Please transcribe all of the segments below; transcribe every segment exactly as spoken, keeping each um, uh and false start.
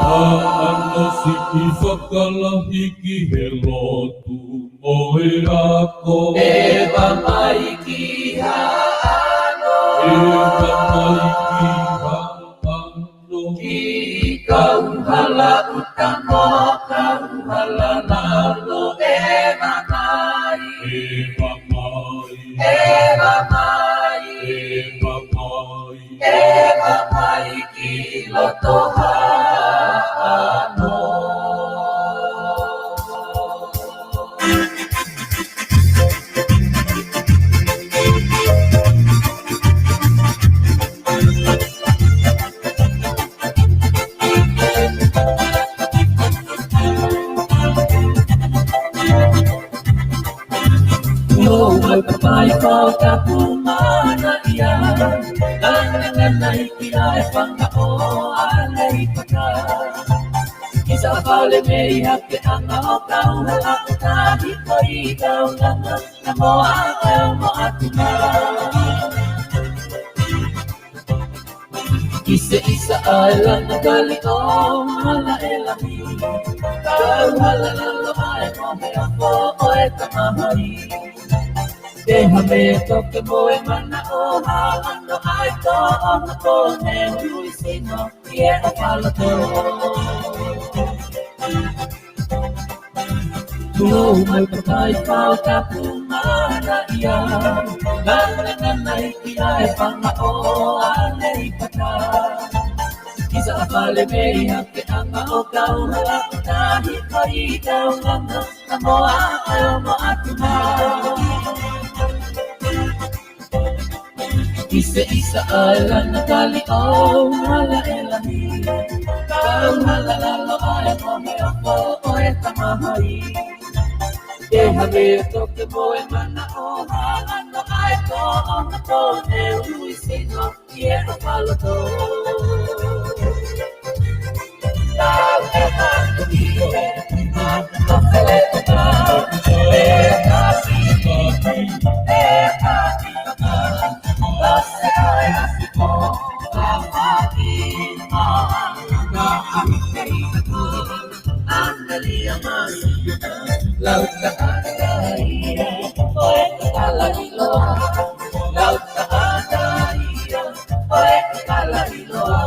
ʻAno siʻi fakalahi ki he lotu mo e ako. ʻEva mai ki Haʻano. ʻEva mai ki Haʻano. Ki Kauhala ʻuta mo Kauhala lalo, ʻeva mai. ʻEva mai. ʻEva mai. ʻEva mai. ʻEva mai ki loto Haʻano. Kuo u mai papai fau tapu mana ia. Nana nana i ki ai fanga o ale i pata. Ki sa fale mei hake anga o Kauhala ʻuta hiko i Kauhala. Na mo a ka mo a tuna. Ki se isa ʻa e lana kali ʻo Hala ʻe lahi. Kauhala lalo ʻa e mohe ʻa ko ʻo e tamahai. Te ha me toke mo e mana ʻo Haʻano ʻa e ko ʻo na ko ne ui sino i e ʻa faloto. Kuo u mai papai fau tapu mana ia. Nana nana i ki ai fanga o ale i pata. Ki sa fale mei hake anga o Kauhala ʻuta hiko i Kauhala. Na mo a ka mo a tuna. Ki se isa ʻa e lana kali ʻo Hala ʻe lahi. Kauhala lalo ʻa e mohe ʻa ko ʻo e tamahai. Te ha me toke mo e mana ʻo Haʻano ʻa e ko ʻo na ko ne ui sino i e ʻa faloto. Tau e hatu i e, a ka fele o ka, e ka si, e ka si, e ka si, o se ai a si ko, a ka ki, a ka a mi kei ka ko. Analia Masina, lau ka ana ia, ʻo e ka kala ʻiloa. Lau ka ana ia, ʻo e ka kala ʻiloa.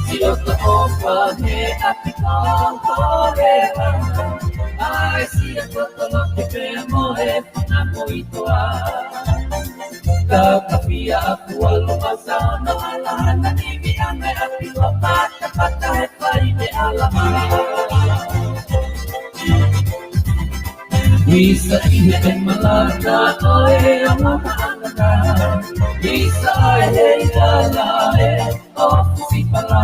Sio ka ʻofa he ʻapi ko Horea. ʻAi sia ko tolo ke pea mo e fina mo i toa. Ka ka fia aku alu ma sa no ala hana ni mi ame ʻapi ko pata pata he fai me ala ma. Visa i he malaka ʻo e ʻamanga ʻananga. Visa ʻa e he i ala e ʻofisi pala.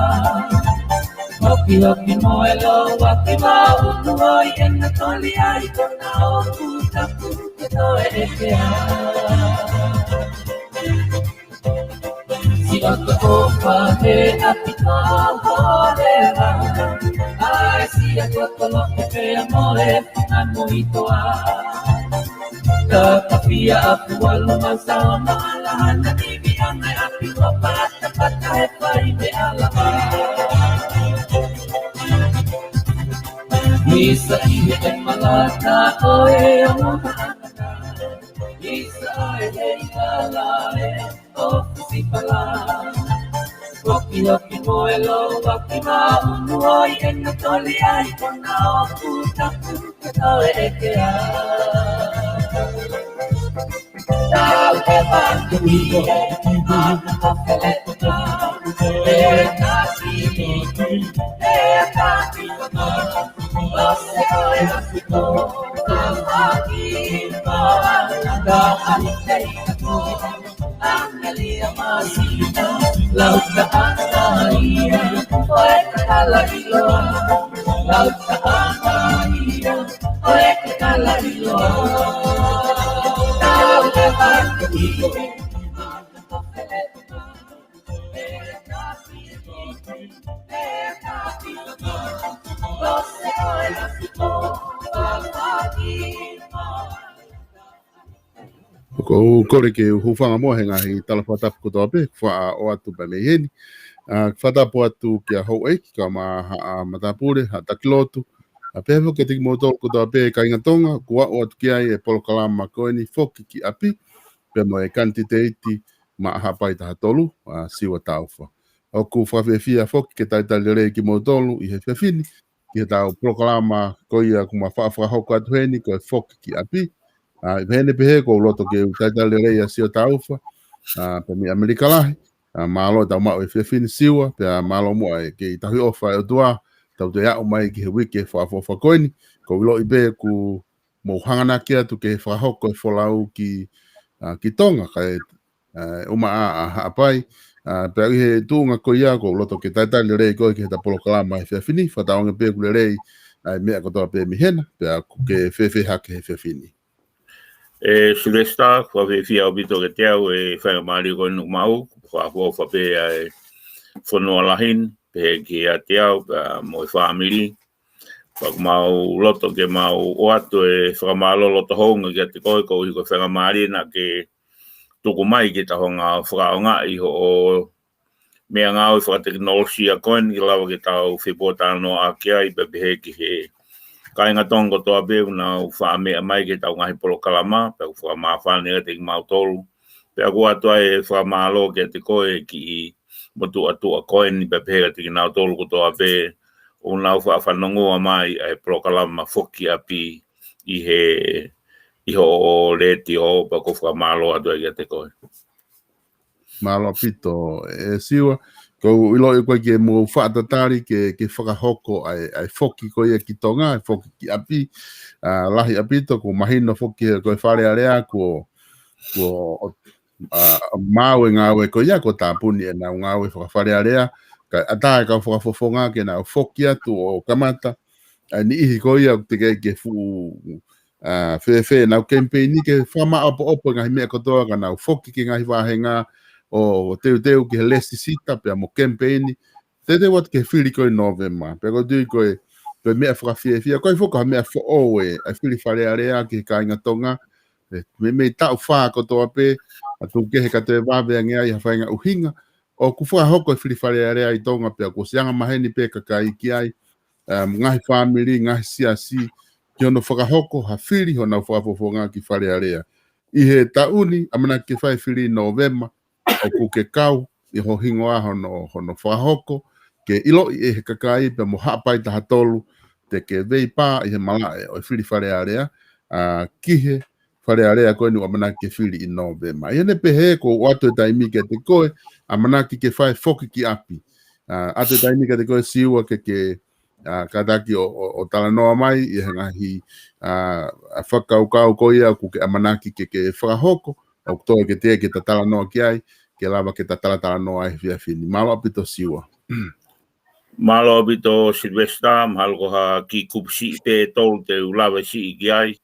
Hoki hoki mo e lo waki ma utu ʻo i ena toli ai kona o kutaku ke toe ʻeke a. Sio ka ʻofa he ʻapi ko Horea. ʻAi sia ko tolo ke pea mo e fina mo i toa. Ka ka fia aku alu ma sa no ala hana ni mi ame ʻapi ko pata pata he fai me ala ma. Visa i he malaka ʻo e ʻamanga ʻananga. Visa ʻa e he i ala e ʻofisi pala. Hoki hoki mo e lo waki ma unu ʻo i ena toli ai kona o kutaku ke toe ʻeke a. Tau e matu i e, a ka fele o ka, e ka si, e ka si, o se o e a si ko, a ma ki, a ma ka a ni te i ko. Analia Masina, lau ka ana ia, ʻo e ka kala ʻiloa. Lau ka ana ia, ʻo e ka kala ʻiloa. Tau e matu i e, a ka fele o ka, e ka si, e ka si, o se o e a si ko, a ma ki, a ma. ʻOku ʻOku ou kole ke u hūfanga muʻa he ngaahi tala fakatapu kotoa pē, faʻa ʻoatu pē mei heni. ʻA, fakatapu atu kia houʻeiki, kae ʻumaʻā haʻa matāpule, haʻa taki lotu. ʻA, pehē foki kiate kimoutolu kotoa pē kāinga Tonga, kuo ʻoatu ki ai e polokalama ko eni Foki ki ʻApi, pea mo e kanititeiti maʻa Haʻapai taha tolu, ʻa, Siua Taufa. ʻOku fakafiefia foki ke talitali lelei kimoutolu ʻi he efiafi ni, ki heʻetau polokalama ko ia kuo ma faʻa fakahoko atu heni ko e Foki ki ʻApi. ʻA, ʻi heʻene pehē ʻoku ou loto ke u talitali lelei ʻa Siua Taufa, ʻa, pea mei ʻAmelika Lahi. ʻA, mālō ʻetau maʻu e efiafi ni Siua, pea mālō muʻa e kei tauhi ʻofa e ʻOtua, tau toe aʻu mai ki he uike fakaʻofoʻofa ko eni, ʻoku ou ʻiloʻi pē kuo mou hanganaki atu ke fakahoko e folau ki, ʻa, ki Tonga, kae, ʻa, ʻumaʻā ʻa Haʻapai. ʻA, pea ʻi he tuʻunga ko ia ʻoku ou loto ke talitali lelei koe ki heʻeta polokalama he efiafi ni, fakatauange pē ʻoku lelei ʻa e meʻa kotoa pē mei hena, pea ʻoku ke fēfē hake he efiafi ni. ʻE Silivesitā, fakafiefia ʻaupito kiate au e faingamālie ko eni ʻoku maʻu, fakaʻofoʻofa pē ʻa e fonua lahi ni, pehē kiate au, pea mo e fāmili. Pea ʻoku mau loto ke mau ʻoatu e fakamālō loto houngaʻia kiate koe, koeʻuhi ko e faingamālie naʻa ke tuku mai ke ta hanga ʻo fakaʻaongaʻi hoʻo meʻangāue fakatekinolosia ko eni ke lava ke tau fepōtalanoaʻaki ai, pea pehē ki he kāinga Tonga kotoa pē ʻoku nau faʻa meʻa mai ki heʻetau ngaahi polokalama, pea ʻoku fakamāfana kiate kimautolu. Pea ʻoku ʻoatu ai e fakamālō kiate koe e kiʻi motuʻa tuʻa ko eni pea pehē kiate kinautolu kotoa pē ʻoku nau faʻa fanongoa mai ʻa e polokalama Foki ʻApi ʻi he, ʻi hoʻo letiō, pea ʻoku ou fakamālō atu ai kiate koe. Mālō ʻaupito, ʻe Siua, ʻoku ou ʻiloʻi ʻoku ʻikai ke mou faʻa tatali ke, ke fakahoko ʻa e, ʻa e foki ko ia ki Tonga, ʻa e Foki ki ʻApi, ʻa, lahi ʻaupito, ʻoku mahino foki he ko e Fale Alea, kuo, kuo, ʻa, maʻu e ngāue ko ia, kuo tāpuni ʻenau ngāue fakafalealea, kae ʻatā e kau fakafofonga ke nau foki atu ʻo kamata ʻa e niʻihi ko ia ʻoku teʻeki ke fuʻu, ʻa, fēfē ʻenau kemipeini ke fakamaʻopoʻopo e ngaahi meʻa kotoa ka nau foki ki he ngaahi vāhenga ʻo teuteu ki he lēsisita pea mo kemipeini. Teuteu atu ki he fili ko ē ʻi Nōvema. Pea ʻoku ou tui ko e, ko e meʻa fakafiefia, ʻoku ʻikai foki ha meʻa foʻou ē, ʻa e fili Fale Alea ki he kāinga Tonga. ʻE, meimei taʻu fā kotoa pē, ʻa tuku kehe ka toe vave ange ai ha faʻahinga ʻuhinga ʻoku fakahoko e fili Fale Alea ʻi Tonga pea kuo ʻosi anga maheni pē kakai ki ai, ʻa, ngaahi fāmili, ngaahi siasi, ki hono fakahoko ha fili honau fakafofonga ki Fale Alea. ʻI he taʻu ni, ʻamanaki ke fai e fili ʻi Nōvema, ʻoku ke kau ʻi ho hingoa hono, hono fakahoko, ke ʻiloʻi ʻe he kakai pea mo Haʻapai taha tolu, te ke veipā ʻi he malaʻe ʻo e fili Fale Alea, ʻa, ki he Fale Alea ko eni ʻoku ʻamanaki ke fili ʻi Nōvema. ʻI heʻene pehē ʻoku ou ʻoatu e taimi kiate koe, ʻamanaki ke fai e Foki ki ʻApi. ʻA, ʻoatu e taimi kiate koe Siua ke, ke, ʻa, kātaki ʻo, ʻo, ʻo talanoa mai ʻi he ngaahi, ʻa, ʻa, fakakaukau ko ia ʻoku ke ʻamanaki ke, ke fakahoko, ʻoku totonu ke te, ke ta talanoa ki ai, ke lava ke ta talatalanoa ai he efiafi ni. Mālō ʻaupito Siua. Mālō ʻaupito Silivesitā, mahalo ko ha kiʻi kupu siʻi pē ʻe tolu te u lave siʻi ki ai.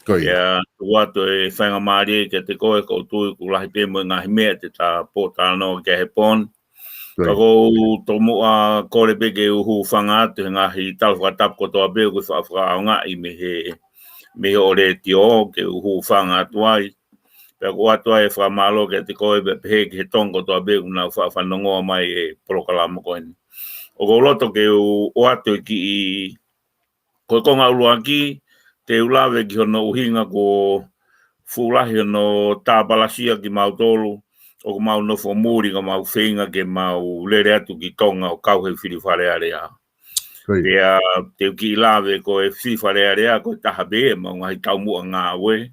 Ko ia. Pea tuku atu e faingamālie kiate koe, ʻoku ou tui ʻoku lahi pē mo e ngaahi meʻa te ta pōtalanoa ki ai he pō ni. Ko ia. Ka ʻoku ou tomuʻa kole pē ke u hūfanga atu he ngaahi tala fakatapu kotoa pē ʻoku faʻa fakaʻaongaʻi mei he, mei hoʻo letiō ke u hūfanga atu ai. Pea ʻoku ʻoatu ai e fakamālō kiate koe pea pehē ki he Tonga kotoa pē ʻoku nau faʻa fanongoa mai e polokalama ko eni. ʻOku ou loto ke u ʻoatu e kiʻi, ko e konga ʻuluaki, te u lave ki hono ʻuhinga kuo fuʻu lahi hono tāpalasia kimautolu, ʻoku mau nofo muli ka mau feinga ke mau lele atu ki Tonga ʻo kau he fili Fale Alea. Ko ia. Pea te u kiʻi lave ko e fili Fale Alea ko e taha pē ʻemau ngaahi taumuʻa ngāue.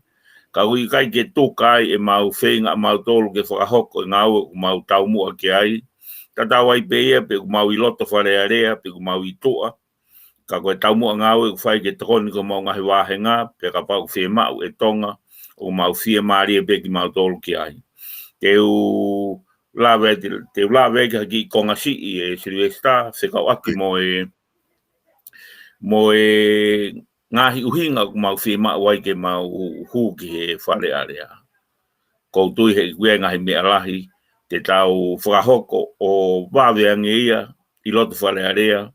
Ka ʻoku ʻikai ke tuka ai ʻemau feinga ʻamautolu ke fakahoko e ngāue ʻoku mau taumuʻa ki ai. Tatau ai pē ia pe ʻoku mau ʻi loto Fale Alea, pe ʻoku mau ʻi tuʻa. Ka ko e taumuʻa ngāue ʻoku fai ke tokoni ki homau ngaahi vāhenga, pea kapau ʻoku fiemaʻu ʻe Tonga, ʻoku mau fiemālie pē kimautolu ki ai. Te u lave, te, te u lave ki ha kiʻi konga siʻi ʻe Silivesitā, fekauʻaki mo e, mo e ngaahi ʻuhinga ʻoku mau fiemaʻu ai ke mau hū ki he Fale Alea. ʻOku ou tui he ʻoku ʻi ai e ngaahi meʻa lahi te tau fakahoko ʻo vave ange ia ʻi loto Fale Alea,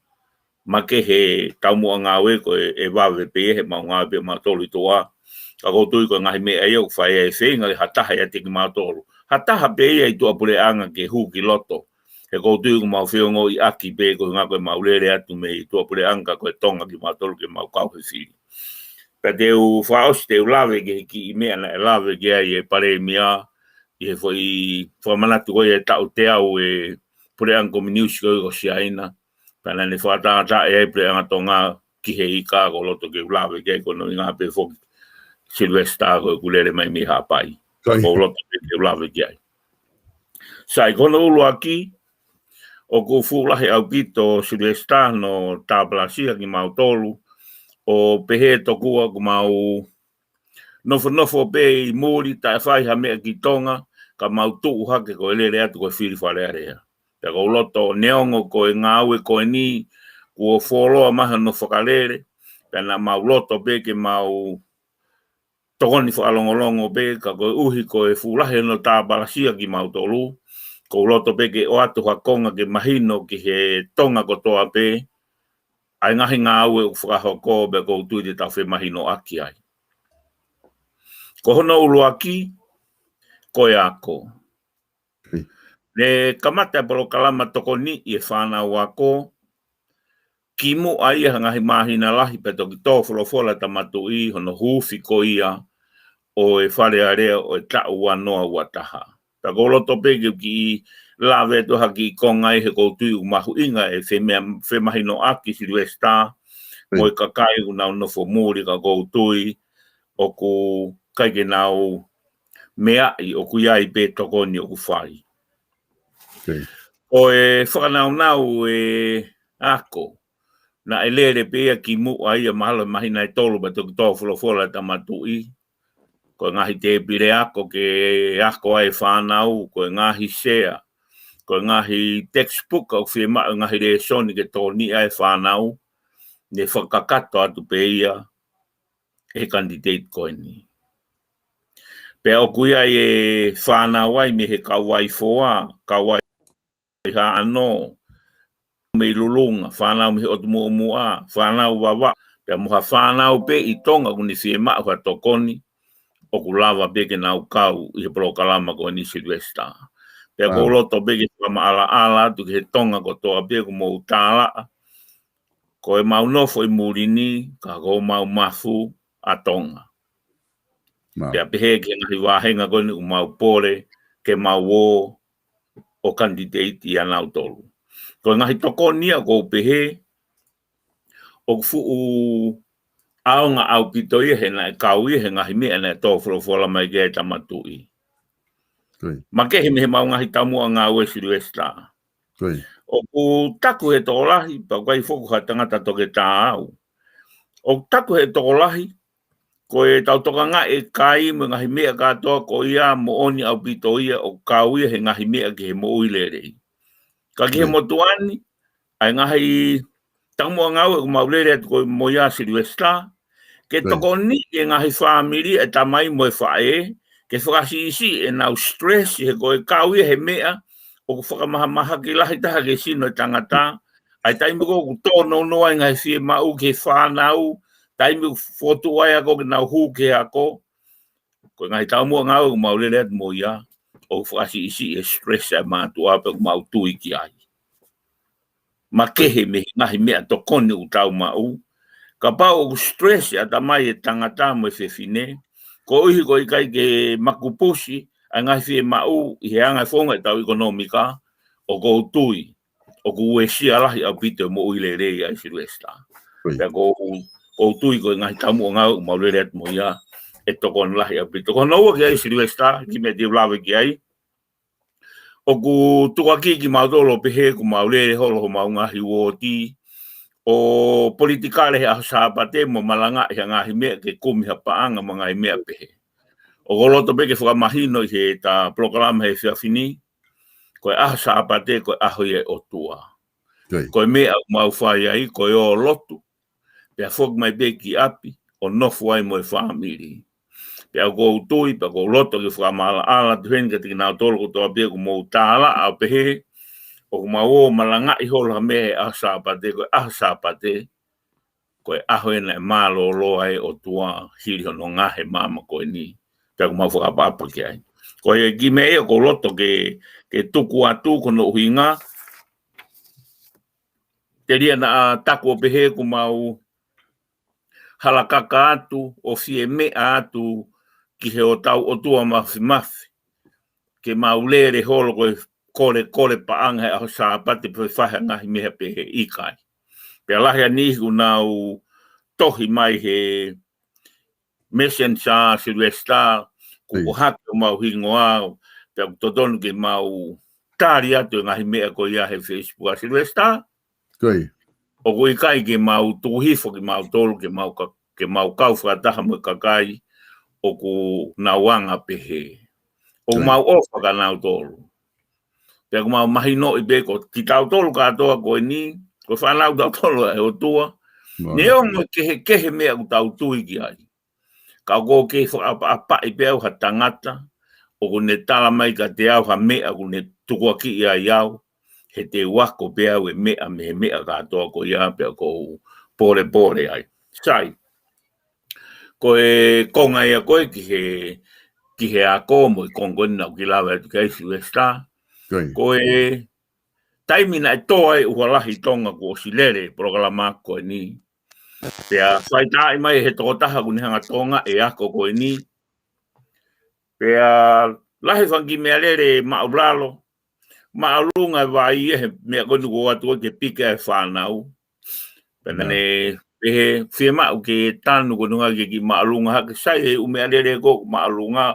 makehe taumuʻa ngāue ko e, ʻe vave pē ia heʻemau ngāue pē ʻamautolu ʻi tuʻa. Ka ʻoku ou tui ko e ngaahi meʻa ia ʻoku fai ai e feinga ke ha taha ʻiate kimautolu. Ha taha pē ia ʻi tuʻapuleʻanga ke hū ki loto. He ʻoku ou tui ʻoku mau feongoʻiʻaki pē ko e ʻuhinga ko ʻemau lele atu mei tuʻapuleʻanga ko e Tonga kimautolu ke mau kau he fili. Pea te u fakaʻosi te u lave ki he kiʻi meʻa naʻe lave ki ai e Palēmia ʻi he foʻi fakamanatu ko ia e taʻu teau e puleʻanga kominiusi ko ia ko Siaina. Pea naʻa ne fakatātā ai e puleʻanga Tonga ki he ika ʻoku ou loto ke u lave ki ai ko hono ʻuhinga pē foki Sylvester ko ʻeku lele mai mei Haʻapai. Ko ia. ʻOku ou loto pē ke u lave ki ai. Sai, ko hono ʻuluaki, ʻoku fuʻu lahi ʻaupito Sylvester hono tāpalasia kimautolu, ʻo pehē tokua ʻoku mau nofonofo pē ʻi muli taʻe fai ha meʻa ki Tonga, ka mau tuʻu hake ko e lele atu ko e fili Fale Alea. Pea ʻoku ou loto neongo ko e ngāue ko eni, kuo fuoloa mai hono fakalele, pea naʻa mau loto pē ke mau tokoni fakalongolongo pē, ka koeʻuhi ko e fuʻu lahi hono tāpalasia kimautolu, ʻoku ou loto pē ke ʻoatu ha konga ke mahino ki he Tonga kotoa pē, ʻa e ngaahi ngāue ʻoku fakahoko pea ʻoku ou tui te tau femahinoʻaki ai. Ko hono ʻuluaki, ko e ako. Hmm. Ne kamata e polokalama tokoni ʻi he fānau ako, kimuʻa ia he ngaahi māhina lahi pea toki tō folofola Tama Tuʻi hono huufi ko ia ʻo e Fale Alea ʻo e taʻu ua noa ua taha. Pea ʻoku ou loto pē ke u kiʻi lave atu ha kiʻi konga ʻi he ʻoku ou tui ʻoku mahuʻinga e fema-, femahinoʻaki Sylvester, mo e kakai ʻoku nau nofo muli ka ʻoku ou tui ʻoku ʻikai ke nau meaʻi ʻoku ʻi ai pē tokoni ʻoku fai. Ko e fakanaunau e ako, naʻe lele pē ia kimuʻa ia mahalo māhina ʻe tolu pea toki tō folofola Tama Tuʻi. Ko e ngaahi tēpile ako ke ako ai e fānau, ko e ngaahi sea, ko e ngaahi textbook ʻoku fiemaʻu e ngaahi lēsoni ke tokoniʻi ai e fānau, ne fakakakato atu pē ia ʻe he kanititeiti ko eni. Pea ʻoku ʻi ai e fānau ai mei he Kauai Foa, Kauai Haʻano, mei Lulunga, fānau mei he ʻOtu Muʻomuʻa, fānau Vavaʻu, pea mo ha fānau pē ʻi Tonga ʻoku ne fiemaʻu ha tokoni, ʻoku lava pē ke nau kau ʻi he polokalama ko eni Sylvester. Pea ʻoku ou loto pē ke fakamaʻalaʻala atu ki he Tonga kotoa pē ʻoku mou tālaʻa, ko ʻemau nofo ʻi muli ni, ka ko homau mafu ʻa Tonga. Pea pehē ki he ngaahi vāhenga ko eni ʻoku mau pole, ke mau ō ʻo kanititeiti ʻia nautolu. Ko e ngaahi tokoni ia ʻoku ou pehē, ʻoku fuʻu ʻaonga ʻaupito ia he naʻe kau ia he ngaahi meʻa naʻe tō folofola mai ki ai e Tama Tuʻi. Makehe mei heʻemau ngaahi taumuʻa ngāue Sylvester. ʻOku taku he tokolahi, pea ʻoku ʻikai foki ha tangata toketā au. ʻOku taku he tokolahi, ko e tau tokangaʻi e kai mo e ngaahi meʻa kātoa ko ia moʻoni ʻaupito ia ʻoku kau ia he ngaahi meʻa ki he moʻui lelei. Ka ki he motuʻa ni, ʻa e ngaahi taumuʻa ngāue ʻoku mau lele atu ko ia mo ia Sylvester, ke tokoniʻi e ngaahi fāmili e tamai mo e faʻē, ke fakasiʻisiʻi ʻenau stress he ko e kau ia he meʻa ʻoku fakamahamahaki lahi taha ki he sino e tangata, ʻa e taimi ko ē ʻoku tōnounou ai e ngaahi fiemaʻu ki he fānau, taimi ʻoku fokotuʻu ai ako ke nau hū ki he ako. Ko e ngaahi taumuʻa ngāue ʻoku mau lele atu mo ia, ʻoku fakasiʻisiʻi e stress ʻa e mātuʻa pea ʻoku mau tui ki ai. Makehe mei he ngaahi meʻatokoni ʻoku tau maʻu. Kapau ʻoku stress ʻa e tamai e tangata mo e fefine, koeʻuhi ko e ʻikai ke makupusi ʻa e ngaahi fiemaʻu ʻi he anga e founga ʻetau ʻekonōmika, ʻoku ou tui ʻoku uesia lahi ʻaupito e moʻui lelei ʻa Sylvester. Pea ʻoku ou, ʻoku ou tui ko e ngaahi taumuʻa ngāue ʻoku mau lele atu mo ia, ʻe tokoni lahi ʻaupito. Ko hono ua ki ai Sylvester, kiʻi meʻa te u lave ki ai. ʻOku tukuakiʻi kimautolu ʻo pehē ʻoku mau lele holo homau ngaahi uooti ʻo politikale he ʻaho Sāpate mo malangaʻi ha ngaahi meʻa ke kumi ha paʻanga mo e ngaahi meʻa pehē. ʻOku ou loto pē ke fakamahino ʻi heʻeta polokalama he efiafi ni, ko e ʻaho Sāpate, ko e ʻaho ia ʻo e ʻOtua. Ko e meʻa ʻoku mau fai ai, ko e ō lotu, pea foki mai pē ki ʻapi, ʻo nofo ai mo e fāmili. Pea ʻoku ou tui, pea ʻoku ou loto ke fakamaʻalaʻala atu heni kiate kinautolu kotoa pē ʻoku mou tālaʻa ʻo pehē, ʻoku mau ō malangaʻi holo ha meʻa he ʻaho Sāpate, ko e ʻaho Sāpate, ko e ʻaho ē naʻe mālōlō ai e ʻOtua hili hono ngaohi e māmani ko eni. Pea ʻoku mau fakaʻapaʻapa ki ai. Ko e kiʻi meʻa ia ʻoku ou loto ke, ke tuku atu ko hono ʻuhinga, telia naʻa taku ʻo pehē ʻoku mau halakaka atu ʻo fie meʻa atu ki he ʻo tau ʻOtua Māfimafi, ke mau lele holo ko e kolekole paʻanga he ʻaho Sāpate pe fai ha ngaahi meʻa pehē, ʻikai. Pea lahi e niʻihi ʻoku nau tohi mai he Messenger, Sylvester, ʻoku ʻohake homau hingoa, pea ʻoku totonu ke mau tali atu e ngaahi meʻa ko ia he Facebook ʻa Sylvester. ʻOku ʻikai ke mau tuku hifo kimautolu ke mau ka-, ke mau kau fakataha mo e kakai ʻoku nau anga pehē. ʻOku mau ʻofa kia nautolu. Pea ʻoku mau mahinoʻi pē ko kitautolu kātoa ko eni, ko e fānau tautolu ʻa e ʻOtua. Neongo e kehekehe meʻa ʻoku tau tui ki ai, ka ʻoku ou kei fakaʻapaʻapaʻi pē au ha tangata ʻoku ne tala mai kiate au ha meʻa ʻoku ne tukuakiʻi ai au, he te u ako pē au e meʻa mei he meʻa kātoa ko ia pea ʻoku ou polepole ai. Sai. Ko e konga ia ko ē ki he, ki he ako mo e konga ko eni naʻa ku kiʻi lave atu ki ai Sylvester. Ko e taimi naʻe tō ai e ʻuha lahi ʻi Tonga kuo ʻosi lele e polokalama ko eni. Pea faitaaʻi mai he tokotaha ʻoku ne hanga ʻo tokangaʻi e ako ko eni. Pea lahi e fanga kiʻi meʻalele māʻulalo, māʻolunga e vai he meʻa ko eni ʻoku ʻoatu ai ke piki ai e fānau. Pea naʻa ne pehē fiemaʻu ke tanu ko e ʻuhinga ke kiʻi māʻolunga hake, sai e ʻū meʻalele ko ē māʻolunga,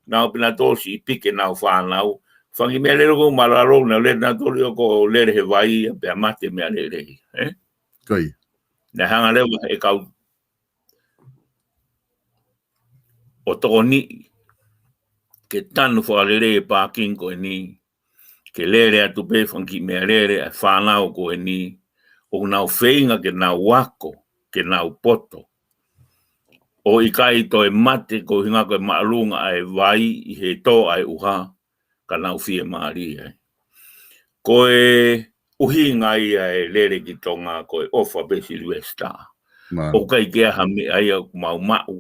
nau pē nautolu siʻi piki ʻenau fānau. Fanga kiʻi meʻalele ko ē māʻulalo, nau lele nautolu ia ʻo lele he vai ia pea mate e meʻalele ia, ē? Naʻe hanga leva ʻe he kau ʻo tokoniʻi ke tanu fakalelei e pākingi ko eni, ke lele atu pē fanga kiʻi meʻalele ʻa e fānau ko eni, ʻoku nau feinga ke nau ako, ke nau poto. ʻO ʻikai toe mate koeʻuhinga ko e māʻolunga ʻa e vai ʻi he tō ʻa e ʻuha, ka nau fiemālie ai. Ko e ʻuhinga ia e lele ki Tonga ko e ʻofa pē Sylvester. ʻOku ʻikai ke ʻi ai ha meʻa ia ʻoku mau maʻu.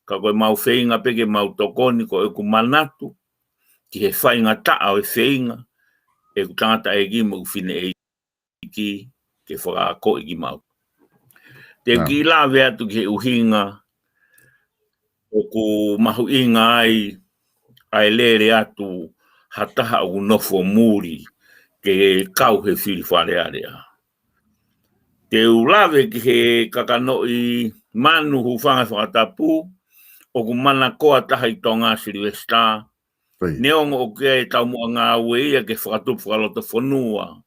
Ka ko e mau feinga pē ke mau tokoni ko ʻeku manatu ki he faingataʻa ʻo e feinga ʻeku tangataʻeiki mo ʻeku fineʻeiki ke fakaakoʻi kimautolu. Te u kiʻi lave atu ki he ʻuhinga ʻoku mahuʻinga ai ʻa e lele atu ha taha ʻoku nofo muli ke kau he fili Fale Alea. Te u lave ki he kakanoʻi manu hūfanga he fakatapu, ʻoku manakoa taha ʻi Tonga Sylvester. Neongo ʻoku ʻi ai e taumuʻa ngāue ia ke fakatupu fakalotofonua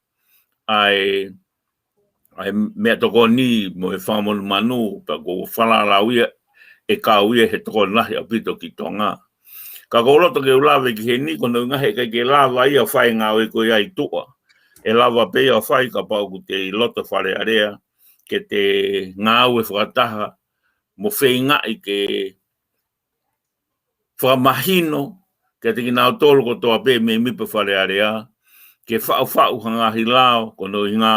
ʻa e ʻa e meʻatokoni mo e fanga monumanu, pea ʻoku falala ia ʻe kau ia he tokoni lahi ʻaupito ki Tonga. Ka ʻoku ou loto ke u lave ki heni, ko hono ʻuhinga he ʻikai ke lava ia ʻo fai e ngāue ko ia ʻi tuʻa. ʻE lava pē ia ʻo fai kapau ʻoku te ʻi loto Fale Alea, ke te ngāue fakataha mo feingaʻi ke fakamahino kiate kinautolu kotoa pē mēmipa Fale Alea, ke faʻufaʻu ha ngaahi lao, ko hono ʻuhinga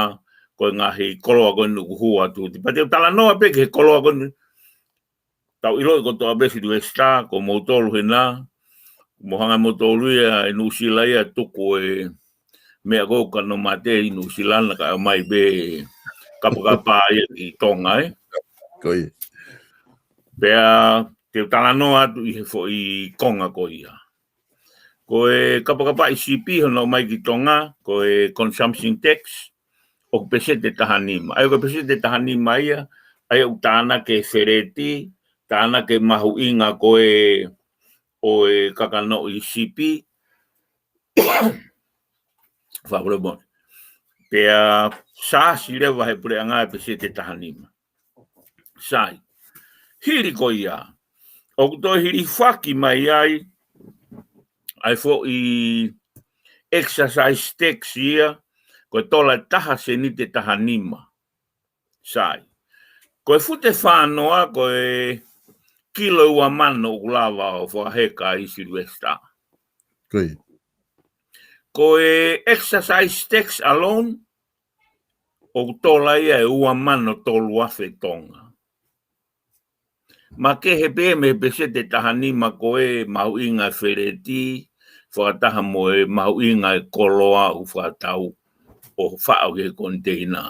ko e ngaahi koloa ko eni ʻoku hū atu. Pea te u talanoa pē ki he koloa ko eni, tau ʻiloʻi kotoa pē Sylvester, ko moutolu hena, mou hanga moutolu ia ʻi Nuʻusila ia tuku e meʻa ko ē ʻoku kano mate ʻi Nuʻusila na kae ʻomai pē kapakapa ia ki Tonga, ē? Pea te u talanoa atu ʻi he foʻi konga ko ia. Ko e kapakapaʻi sipi hono ʻomai ki Tonga, ko e consumption tax, ʻoku peseti ʻe taha nima. ʻA ia ko e peseti ʻe taha nima ia, ʻa ia ʻoku tānaki ʻe Feleti, tānaki e mahuʻinga ko ē ʻo e kakanoʻi sipi, Faʻa pule moni. Pea sāsi leva he puleʻanga e peseti ʻe taha nima. Sai. Hili ko ia, ʻoku toe hilifaki mai ai ʻa e foʻi excise tax ia, ko e tola ʻe taha sēniti ʻe taha nima. Sai. Ko e fute fānoa, ko e kilo ʻe ua mano ʻoku lava ʻo fakaheka ai Sylvester. Ko e excise tax alone, ʻoku tola ia ʻe ua mano tolu afe Tonga. Makehe pē mei he peseti ʻe taha nima ko e mahuʻinga feleti, fakataha mo e mahuʻinga e koloa ʻoku fakatau ʻo faʻo ki he koniteina.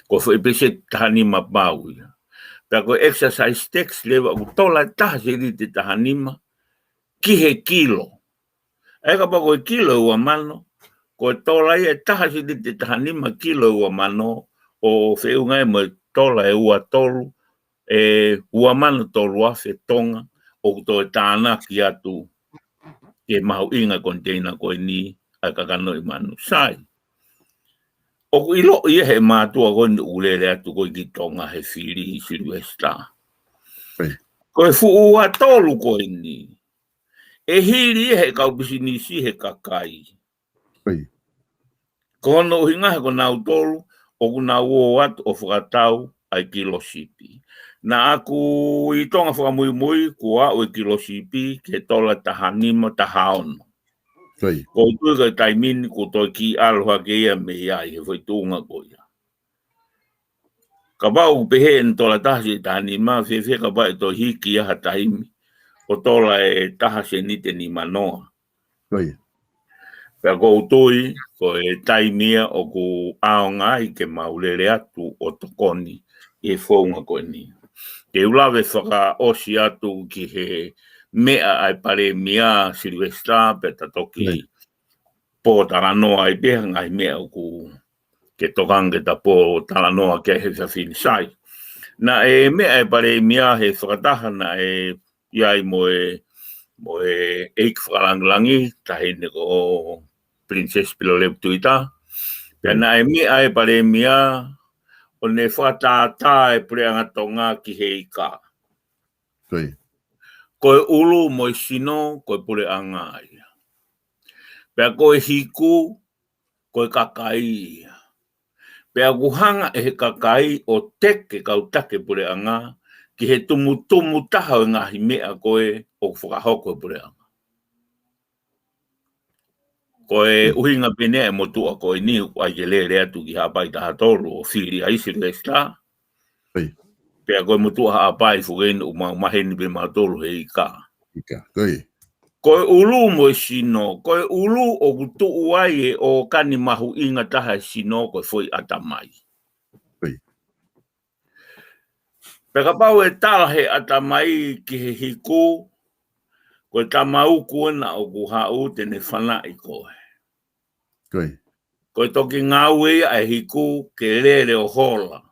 Ko e foʻi peseti taha nima pau ia. Pea ko e excise tax leva ʻoku tola ʻe taha sēniti ʻe taha nima ki he kilo. ʻA ia kapau ko e kilo ʻe ua mano, ko e tola ia ʻe taha sēniti ʻe taha nima kilo ʻe ua mano, ʻo feʻunga ia mo e tola ʻe ua tolu, ʻe ua mano tolu afe Tonga, ʻoku toe tānaki atu ki he mahuʻinga koniteina ko eni ʻa e kakano ʻi manu. Sai. ʻOku ʻiloʻi ia he mātuʻa ko eni ʻoku lele atu ko ē ki Tonga he fili, Sylvester. ʻIo. Ko e fuʻu ua tolu ko eni, ʻe hili ia he kau pisinisi he kakai. ʻIo. Ko hono ʻuhinga he ko nautolu ʻoku nau ō atu ʻo fakatau ʻa e kilo sipi. Naʻa ku ʻi Tonga fakamuimui, kuo aʻu e kilo sipi ki he tola taha nima, taha ono. ʻIo. Ko u tui ko e taimi ni kuo toe kiʻi ʻalu hake ia mei ai he foʻi tuʻunga ko ia. Kapau ʻoku pehē ʻene tola taha sēniti ʻe taha nima, fēfē kapau ʻe toe hiki ia ha taimi ʻo tola ʻe taha sēniti ʻe nima noa. ʻIo. Pea ko u tui, ko e taimi ia ʻoku ʻaonga ai ke mau lele atu ʻo tokoni ʻi he founga ko eni. Te u lave fakaʻosi atu ki he meʻa ʻa e Palēmia, Sylvester, pea ta toki ʻIo. pōtalanoa ai pē ha ngaahi meʻa ʻoku ke tokanga ke ta pōtalanoa ki ai he efiafi ni. Sai. Naʻe meʻa e Palēmia he fakataha naʻe ʻi ai mo e, mo e ʻEiki Fakalangilangi, taʻahine ko Princess Pilolevu Tuita. Pea Mm. naʻe meʻa e Palēmia ʻo ne fakatātā e puleʻanga Tonga ki he ika. ʻIo. Ko e ʻulu mo e sino, ko e puleʻanga ia. Pea ko e hiku, ko e kakai ia. Pea ʻoku hanga ʻe he kakai ʻo teke kau taki puleʻanga ki he tumutumu taha ʻo e ngaahi meʻa ko ē ʻoku fakahoko e puleʻanga. Ko e Mm. ʻuhinga pē eni e motuʻa ko eni ʻoku ʻai ke lele atu ki Haʻapai taha tolu ʻo fili ai Sylvester. ʻIo. Pea ko e motuʻa Haʻapai foki eni ʻoku mau maheni pē mautolu he ika. Ika, ʻio. Ko e ʻulu mo e sino, ko e ʻulu ʻoku tuʻu ai e ʻōkani mahuʻinga taha e sino ko e foʻi ʻatamai. ʻIo. Pea kapau ʻe tala he ʻatamai ki he hiku, ko e tama uku ena ʻoku haʻu te ne fanaʻi koe. ʻIo. Ko e toki ngāue ia ʻa e hiku ke lele ʻo hola.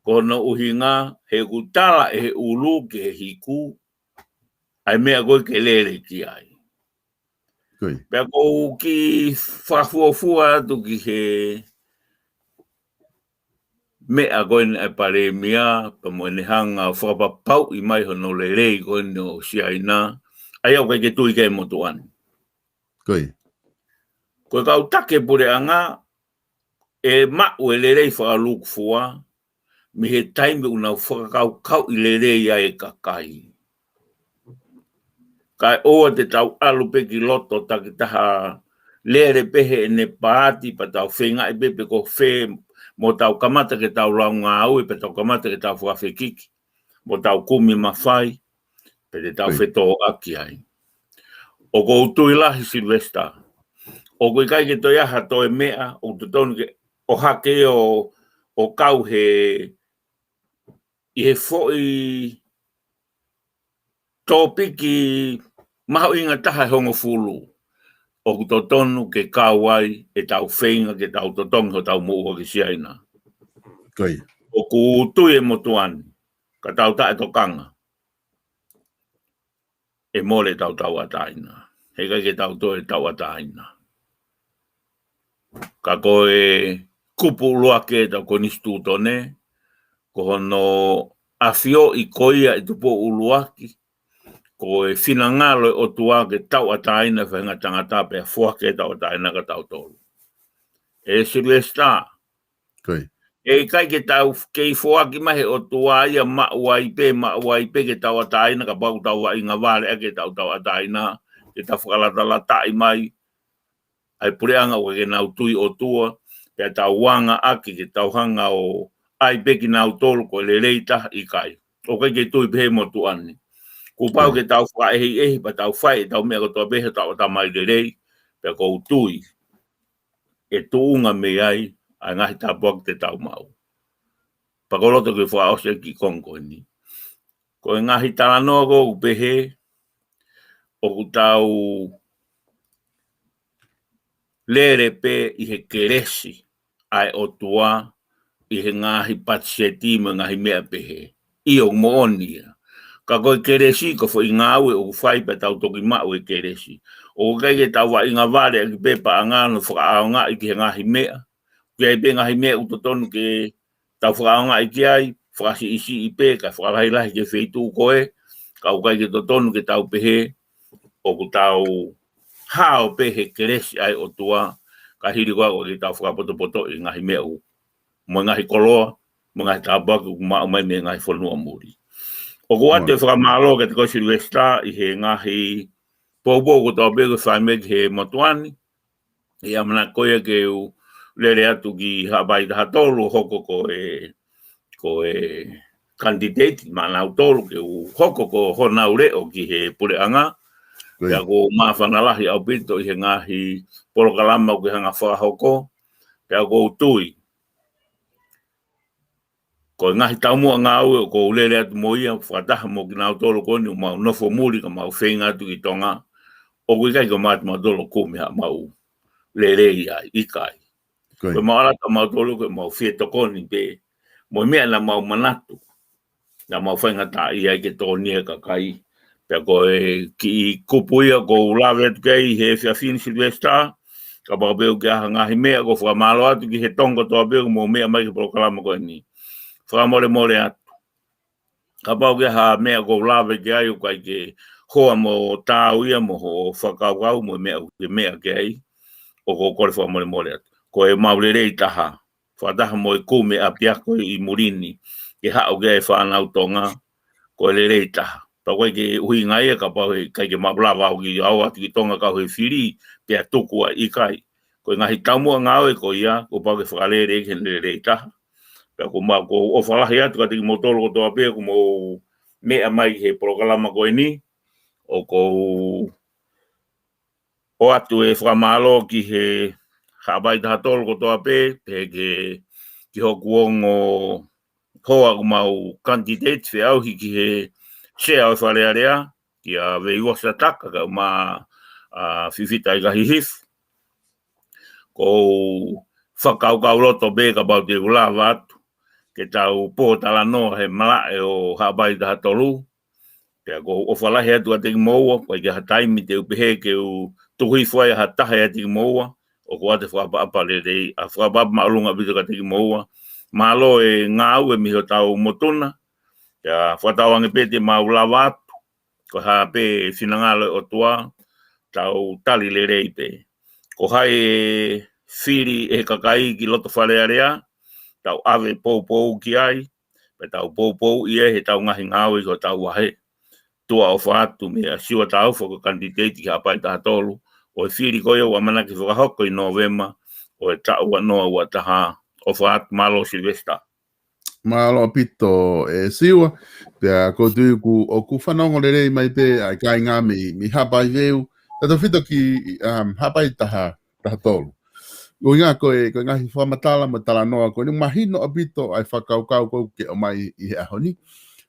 Ko hono ʻuhinga he ʻoku tala ʻe he ʻulu ki he hiku ʻa e meʻa ko ē ke lele ki ai. ʻIo. Pea ko u kiʻi fakafuofua atu ki he meʻa ko eni ʻa e Palēmia, pea mo ʻene hanga ʻo fakapapauʻi mai hono lelei ko eni ʻo Siaina, ʻa ia ʻoku ʻikai ke tui ki ai e motuʻa ni. ʻIo. Ko e kau taki puleʻanga, ʻe maʻu e lelei fakalūkufua, mei he taimi ʻoku nau fakakaukauʻi lelei ai e kakai. Kae ʻoua te tau ʻalu pē ki loto takitaha lele pē heʻene paati pea tau feingaʻi pē pe ko fē mo tau kamata ke tau lau ngāue pea tau kamata ke tau fakafekiki mo tau kumi mafai pea te tau ʻIo. fetōʻaki ai. ʻOku ou tui lahi Sylvester. ʻOku ʻikai ke toe ʻi ai ha toe meʻa, ʻoku totonu ke ʻohake ʻo, ʻo kau he, ʻi he foʻi tōpiki mahuʻinga taha ʻe hongofulu. ʻOku totonu ke kau ai ʻetau feinga ke tau totongi hotau moʻua ki Siaina. ʻIo. ʻOku tui e motuʻa ni, ka tau taʻetokanga, ʻe mole ʻetau tauʻatāina. Heʻikai ke tau toe tauʻatāina. Ka ko e kupu ʻuluaki ʻetau konisitūtone, ko hono ʻafioʻi ko ia ʻe Tupou ʻUluaki, ko e finangalo e ʻOtua ke tauʻatāina e faʻahinga tangata pea foaki e tauʻatāina kia tautolu. ʻE Sylvester, ʻIo. ʻE ʻikai ke tau kei foaki mai he ʻOtua ia maʻu ai pē, maʻu ai pē ke tauʻatāina kapau ʻoku tau vaʻinga vale ʻaki ʻetau tauʻatāina, ke tau fakalatalataʻi mai ʻa e puleʻanga ʻoku ʻikai ke nau tui ʻOtua, pea tau anga ʻaki ke tau hanga ʻo ʻai pē kinautolu ko e lelei taha, ʻikai. ʻOku ʻikai ke tui pehē motuʻa ni. Kuo pau ke tau fakaʻehiʻehi pea tau fai ʻetau meʻa kotoa pē he tau tamai lelei, pea ʻoku ou tui ʻe tuʻunga mei ai ʻa e ngaahi tāpuaki te tau maʻu. Pea ʻoku ou loto ke fakaʻosi ʻaki e konga ko eni. Ko e ngaahi talanoa ʻoku pehē, ʻoku tau lele pē ʻi he kelesi ʻa e ʻOtua ʻi he ngaahi patiseti mo e ngaahi meʻa pehē. ʻIo, moʻoni ia. Ka ko e kelesi, ko e foʻi ngāue ʻoku fai pea tau toki maʻu e kelesi. ʻOku ʻikai ke tau vaʻinga vale ʻaki pē paʻanga ʻo fakaʻaongaʻi ki he ngaahi meʻa. ʻOku ʻi ai pē ngaahi meʻa ʻoku totonu ke tau fakaʻaongaʻi ki ai, fakasiʻisiʻi pē, kae fakalahilahi ki he feituʻu ko ē, ka ʻoku ʻikai ke totonu ke tau pehē, ʻoku tau hao pē he kelesi ʻa e ʻOtua, ka hili ko ia ʻoku ʻikai ke tau fakapotopotoʻi e ngaahi meʻa ʻoku, mo e ngaahi koloa, mo e ngaahi tāpuaki ʻoku maʻu mai mei he ngaahi fonua muli. ʻOku ou ʻoatu e fakamālō kiate koe Sylvester ʻi he ngaahi poupou kotoa pē kuo fai mai ki he motuʻa ni, ʻi he ʻamanaki ko ia ke u lele atu ki Haʻapai taha tolu ʻo hoko ko e, ko e candidate maʻanautolu ke u hoko ko honau leʻo ki he puleʻanga. Pea ʻoku ou māfana lahi ʻaupito ʻi he ngaahi polokalama ʻoku ke hanga fakahoko. Pea ʻoku ou tui ko e ngaahi taumuʻa ngāue ʻoku ou lele atu mo ia, fakataha mo kinautolu ko eni ʻoku mau nofo muli ka mau feinga atu ki Tonga, ʻoku ʻikai ko e mate mautolu ʻoku kumi haʻamau lelei ai, ʻikai. Ko e mau ala ka mautolu ko e mau fie tokoni pē mo e meʻa naʻa mau manatu, naʻa mau faingataʻaʻia ai ke tokoni e kakai. Pea ko e kiʻi kupu ia ʻoku ou lave atu ki ai he efiafi ni Sylvester, kapau pē ʻoku ʻi ai ha ngaahi meʻa ʻoku ou fakamālō atu ki he Tonga kotoa pē ʻoku mou meʻa mai ki he polokalama ko eni. Fakamolemole atu. Kapau ʻoku ʻi ai ha meʻa ʻoku ou lave ki ai ʻoku ʻikai ke hoa mo taau ia mo hoʻo fakakaukau mo e meʻa ʻoku ke meʻa ki ai, ʻoku ou kole fakamolemole atu. Ko e mau lelei taha, fakataha mo e kumi ʻapiako ʻi muli ni, ke haʻu ki ai e fānau Tonga, ko e lelei taha. Pea ʻoku ʻikai ke ʻuhinga ia kapau he ʻikai ke mau lava au ki, au atu ki Tonga kau he fili, pea tuku ai, ʻikai. Ko e ngaahi taumuʻa ngāue ko ia, kuo pau ke fakalele ki he lelei taha. Pea ʻoku mau, ʻoku ou ʻofa lahi atu kiate kimoutolu kotoa pē ʻoku mou meʻa mai ki he polokalama ko eni, ʻoku ou ʻoatu e fakamālō ki he Haʻapai taha tolu kotoa pē, pehē ki, ki hoku ongo hoa ʻoku mau candidate feʻauhi ki he sea ʻo e Fale Alea, kia Veivosa Taka kae ʻumaʻā ʻa Fifita ʻIkahihifu. ʻOku ou fakakaukau loto pē kapau te u lava atu ke tau pōtalanoa he malaʻe ʻo Haʻapai taha tolu. Pea ʻoku ou ʻofa lahi atu kiate kimoua, ʻoku ʻikai ke ʻi ai ha taimi te u pehē ke u tuku hifo ai ha taha ʻiate kimoua, ʻoku ou ʻoatu e fakaʻapaʻapa lelei, ʻa e fakaʻapaʻapa māʻolunga ʻaupito kiate kimoua. Mālō e ngāue mei hotau motu na, pea fakatauange pē te mau lava atu, ko e hā pē finangalo ʻo e ʻOtua, tau tali lelei pē. Ko hai ʻe fili ʻe he kakai ki loto Fale Alea, tau ʻave poupou ki ai, pea tau poupouʻi ia he tau ngaahi ngāue ʻi hotau vahe. Tuʻa ʻofa atu meia Siua Taufa ko e candidate ki Haʻapai taha tolu, ʻo e fili ko ia ʻoku ʻamanaki fakahoko ʻi Nōvema ʻo e taʻu ua noa ua taha. ʻOfa atu, mālō Sylvester. Mālō ʻaupito ʻe Siua, pea ʻoku ou tui ʻoku, ʻoku fanongo lelei mai pē ʻa e kāinga mei, mei Haʻapai Veu, tautautefito ki, um, Haʻapai taha, taha tolu. ʻUhinga ko e, ko e ngaahi fakamatala mo e talanoa ko eni, mahino ʻaupito ʻa e fakakaukau ʻoku ke ʻomai ʻi he ʻaho ni.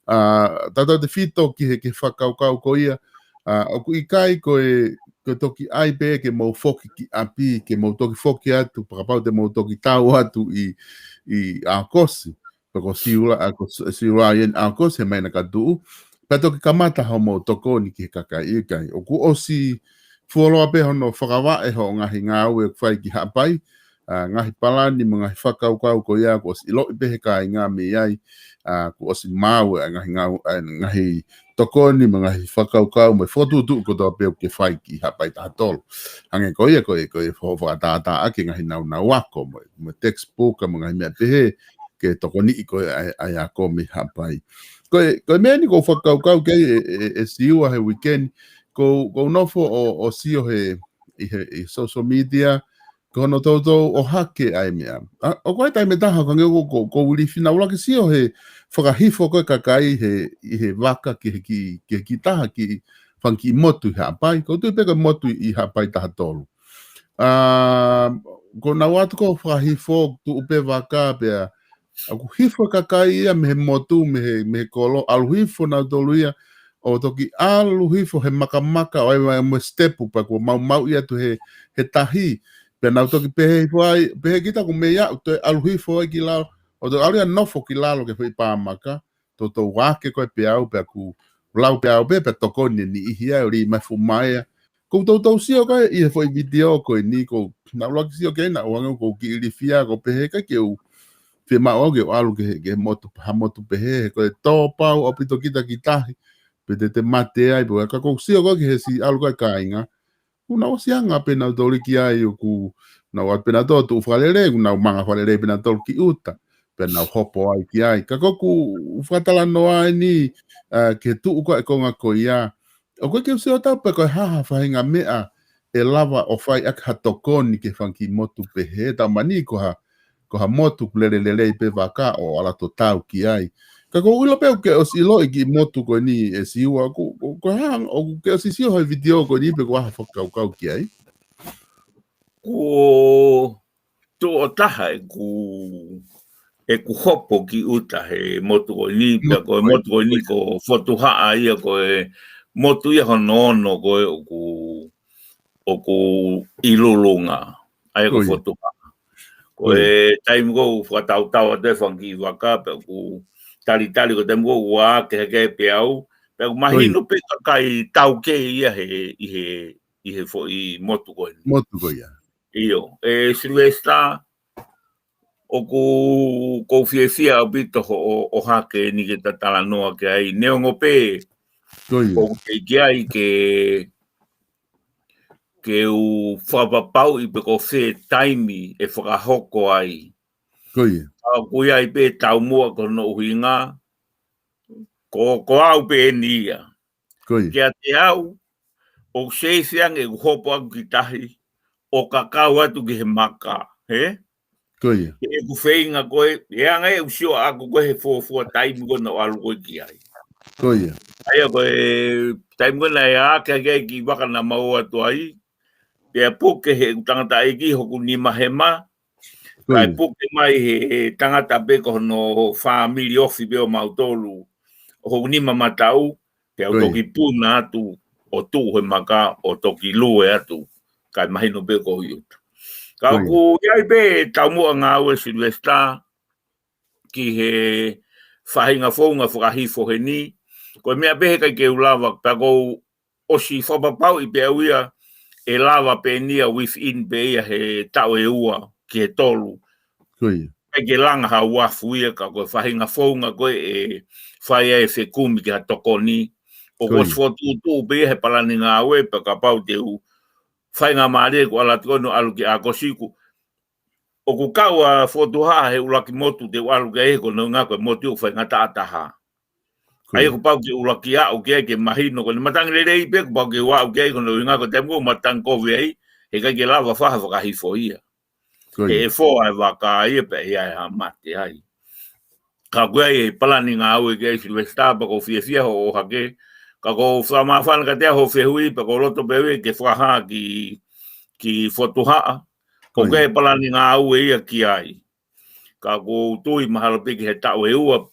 ʻA, tautautefito ki he, ki he fakakaukau ko ia, ʻa, ʻoku ʻikai ko e, ko e toki ʻai pē ke mou foki ki ʻapi, ke mou toki foki atu, pea kapau te mou toki tau atu ʻi, ʻi ʻAokosi, pe ko Siula, ʻa, ko S-, Siula ʻi ʻAokosi he māhina ka tuʻu, pea toki kamata hoʻomou tokoni ki he kakai, ʻikai. ʻOku ʻosi fuoloa pē hono fakavaʻe hoʻo ngaahi ngāue ʻoku fai ki Haʻapai, ʻa, ngaahi palani mo e ngaahi fakakaukau ko ia, kuo ʻosi ʻiloʻi pē he kāinga mei ai, ʻa, kuo ʻosi maʻu ʻa e ngaahi ngāu-, ʻa e ngaahi tokoni mo e ngaahi fakakaukau mo e fokotuʻutuʻu kotoa pē ʻoku ke fai ki Haʻapai taha tolu. Hangē ko ia, ko e, ko e fo-, fakatātā ʻaki e ngaahi naunau ako mo e, mo e textbook mo e ngaahi meʻa pehē, ke tokoniʻi ko e ʻa e, ʻa e ako mei Haʻapai. Ko e, ko e meʻa eni ʻoku ou fakakaukau ki ai ʻe, ʻe, ʻe Siua he weekend, ʻoku ou, ʻoku ou nofo ʻo, ʻo sio he, ʻi he, ʻi social media, ko hono toutou ʻohake ʻa e meʻa. ʻA, ʻoku ʻi ai e taimi ʻe taha, ka nge ko, ko, ko ʻUlifi naʻa ku ʻuluaki sio he fakahifo ko ē kakai he, ʻi he vaka ki he ki, ki he ki taha ki fanga kiʻi motu ʻi Haʻapai. Ko u tui pē ko e motu ʻi Haʻapai taha tolu. ʻA, ko naʻa ku ʻoatu ko e fakahifo, tuʻu pē vaka pea ʻoku hifo e kakai ia mei he motu, mei he, mei he kolo, ʻalu hifo nautolu ia, ʻo toki ʻalu hifo he makamaka, ʻo ʻai mo e sitepu pea kuo maumauʻi atu he, he tahi. Pea naʻa ku toki pehē hifo ai, pehē kita ʻoku mei aʻu, toe ʻalu hifo ai ki lalo, ʻo toe ʻalu ia nofo ki lalo ki he foʻi pā maka, toutou ake ko ē peau, pea ku lau peau pē, pea tokoni e niʻihi ia, ʻo lī mai fuʻu maea. Ko u toutou sio ko ē ʻi he foʻi vitiō ko eni, ko naʻa ku ʻuluaki sio ki ai naʻa ku hangē ʻoku ou kiʻi ilifia, ko u pehē ʻikai ke u fiemaʻu au ke u ʻalu ki he, ki he motu, ha motu pehē, he ko e tō pau ʻaupito kita ki tahi, pe te te mate ai, pe ka ko u sio ko ē ki he siʻi ʻalu ko ē kāinga. Kuo nau ʻosi hanga pē nautolu ki ai ʻoku nau ʻoatu pē nautolu tuʻu fakalelei, kuo nau manga fakalelei pē nautolu ki ʻuta, pea nau hopo ai ki ai. Ka ko ʻeku fakatalanoa eni, ʻa, ki he tuʻu ko ē e konga ko ia. ʻOku ʻikai ke u sio atu pe ko e hā ha faʻahinga meʻa ʻe lava ʻo fai ʻaki ha tokoni ki he fanga kiʻi motu pehē, taumaiā ko ha, ko ha motu ʻoku lele lelei pē vaka ʻo ʻalu ʻo tau ki ai. Ka ko u ʻilo pē ʻoku ke ʻosi ʻiloʻi e kiʻi motu ko eni ʻe Siua, ko, ko, ko e hā, ʻoku ke ʻosi sio he vitiō ko eni pe ko e hā ha fakakaukau ki ai? Kuo tuʻo taha ʻeku, ʻeku hopo ki ʻuta he motu ko eni, pea ko e motu ko eni ko Fotuhaʻa ia, ko e motu ia hono ono ko ē ʻoku, ʻoku ʻi Lulunga, ʻa ia ko Fotuhaʻa. Ko e taimi ko ē ʻoku fakatautau atu e fanga kiʻi vaka, pea ʻoku talitali ko e taimi ko ē ʻoku ake hake e peau, pea ʻoku mahino pē kakai taukei ia he, ʻi he, ʻi he foʻi motu ko eni. Motu ko ia. ʻIo, ʻe Sylvester, ʻoku, ʻoku ou fiefia ʻaupito hoʻo, ʻohake eni ke ta talanoa ki ai, neongo pē ʻoku ou teʻeki ai ke, ke u fakapapauʻi pe ko fē taimi ʻe fakahoko ai. Ka ʻoku ʻi ai pē taumuʻa ko hono ʻuhinga, ko, ko au pē eni ia. Kiate au, ʻoku seifi ange ʻeku hopo atu ki tahi, ʻo kakau atu ki he maka, hē? He ʻeku feinga ko ē, ʻe anga ʻeku sio ʻaʻaku ko ē he fuofua taimi ko ē naʻa ku ʻalu ko ē ki ai. ʻA ia ko e taimi ko ē naʻe ake hake ai e kiʻi vaka naʻa mau ō atu ai, pea puke he ʻeku tangataʻeiki hoku nima hema, kae puke mai he, he tangata pē ko hono fāmili ofi pē ʻo mautolu, ʻo hoku nima mataʻu, pea u toki puna atu, ʻo tuʻu he maka, ʻo toki lue atu, kae mahino pē ko ʻi ʻuta. Ka ʻoku ʻi ai pē taumuʻa ngāue Sylvester, ki he faʻahinga founga fakahifo heni, ko e meʻa pē he ʻikai ke u lava, pea ko u ʻosi fakapapauʻi pē au ia, ʻe lava pē eni ia within pē ia he taʻu ʻe ua ki he tolu. ʻIkai ke langa ha uafu ia ka ko e faʻahinga founga ko ē ʻe fai ai e fekumi ki ha tokoni. ʻOku ʻosi fokotuʻutuʻu pē ia he palani ngāue pea kapau te u faingamālie ʻeku ʻalu atu ko eni ʻo ʻalu ki ʻAokosi, ʻoku kau ʻa Fotuhaʻa he ʻuluaki motu te u ʻalu ki ai he ko hono ʻuhinga ko e motu ʻoku faingataʻa taha. ʻA ia kuo pau ke u ʻuluaki aʻu ki ai ke mahino ko eni matangi lelei pē kuo pau ke u aʻu ki ai ko hono ʻuhinga ko e taimi ko ē ʻoku matangi kovi ai, he ʻikai ke lava fai ha fakahifo ia. He ʻe fō ʻa e vaka ia pea ʻe ʻi ai ha mate ai. Ka ko e palani ngāue ki ai Sylvester pea ʻoku ou fiefia hoʻo ʻohake. Ka ʻoku ou fakamāfana kiate au hoʻo fehuʻi pea ʻoku ou loto pē au ia ke fakahā ki, ki Fotuhaʻa. ʻOku ʻi ai e palani ngāue ia ki ai. Ka ʻoku ou tui mahalo pē ki he taʻu ʻe ua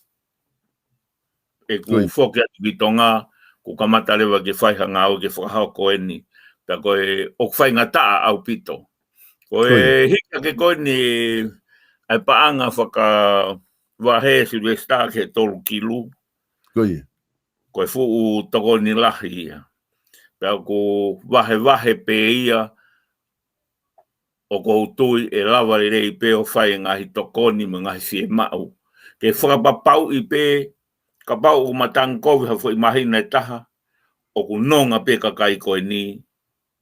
ʻeku foki atu ki Tonga, kuo kamata leva ke fai ha ngāue ke fakahoko eni. Pea ko e ʻoku faingataʻa ʻaupito. Ko e hiki hake ko eni ʻa e paʻanga fakavahe Sylvester ki he tolu kilu. Ko e fuʻu tokoni lahi ia. Pea ʻoku vahevahe pē ia, ʻoku ou tui ʻe lava lelei pē ʻo fai e ngaahi tokoni mo e ngaahi fiemaʻu. Ke fakapapauʻi pē, kapau ʻoku matangi kovi ha foʻi māhina ʻe taha, ʻoku nonga pē kakai ko eni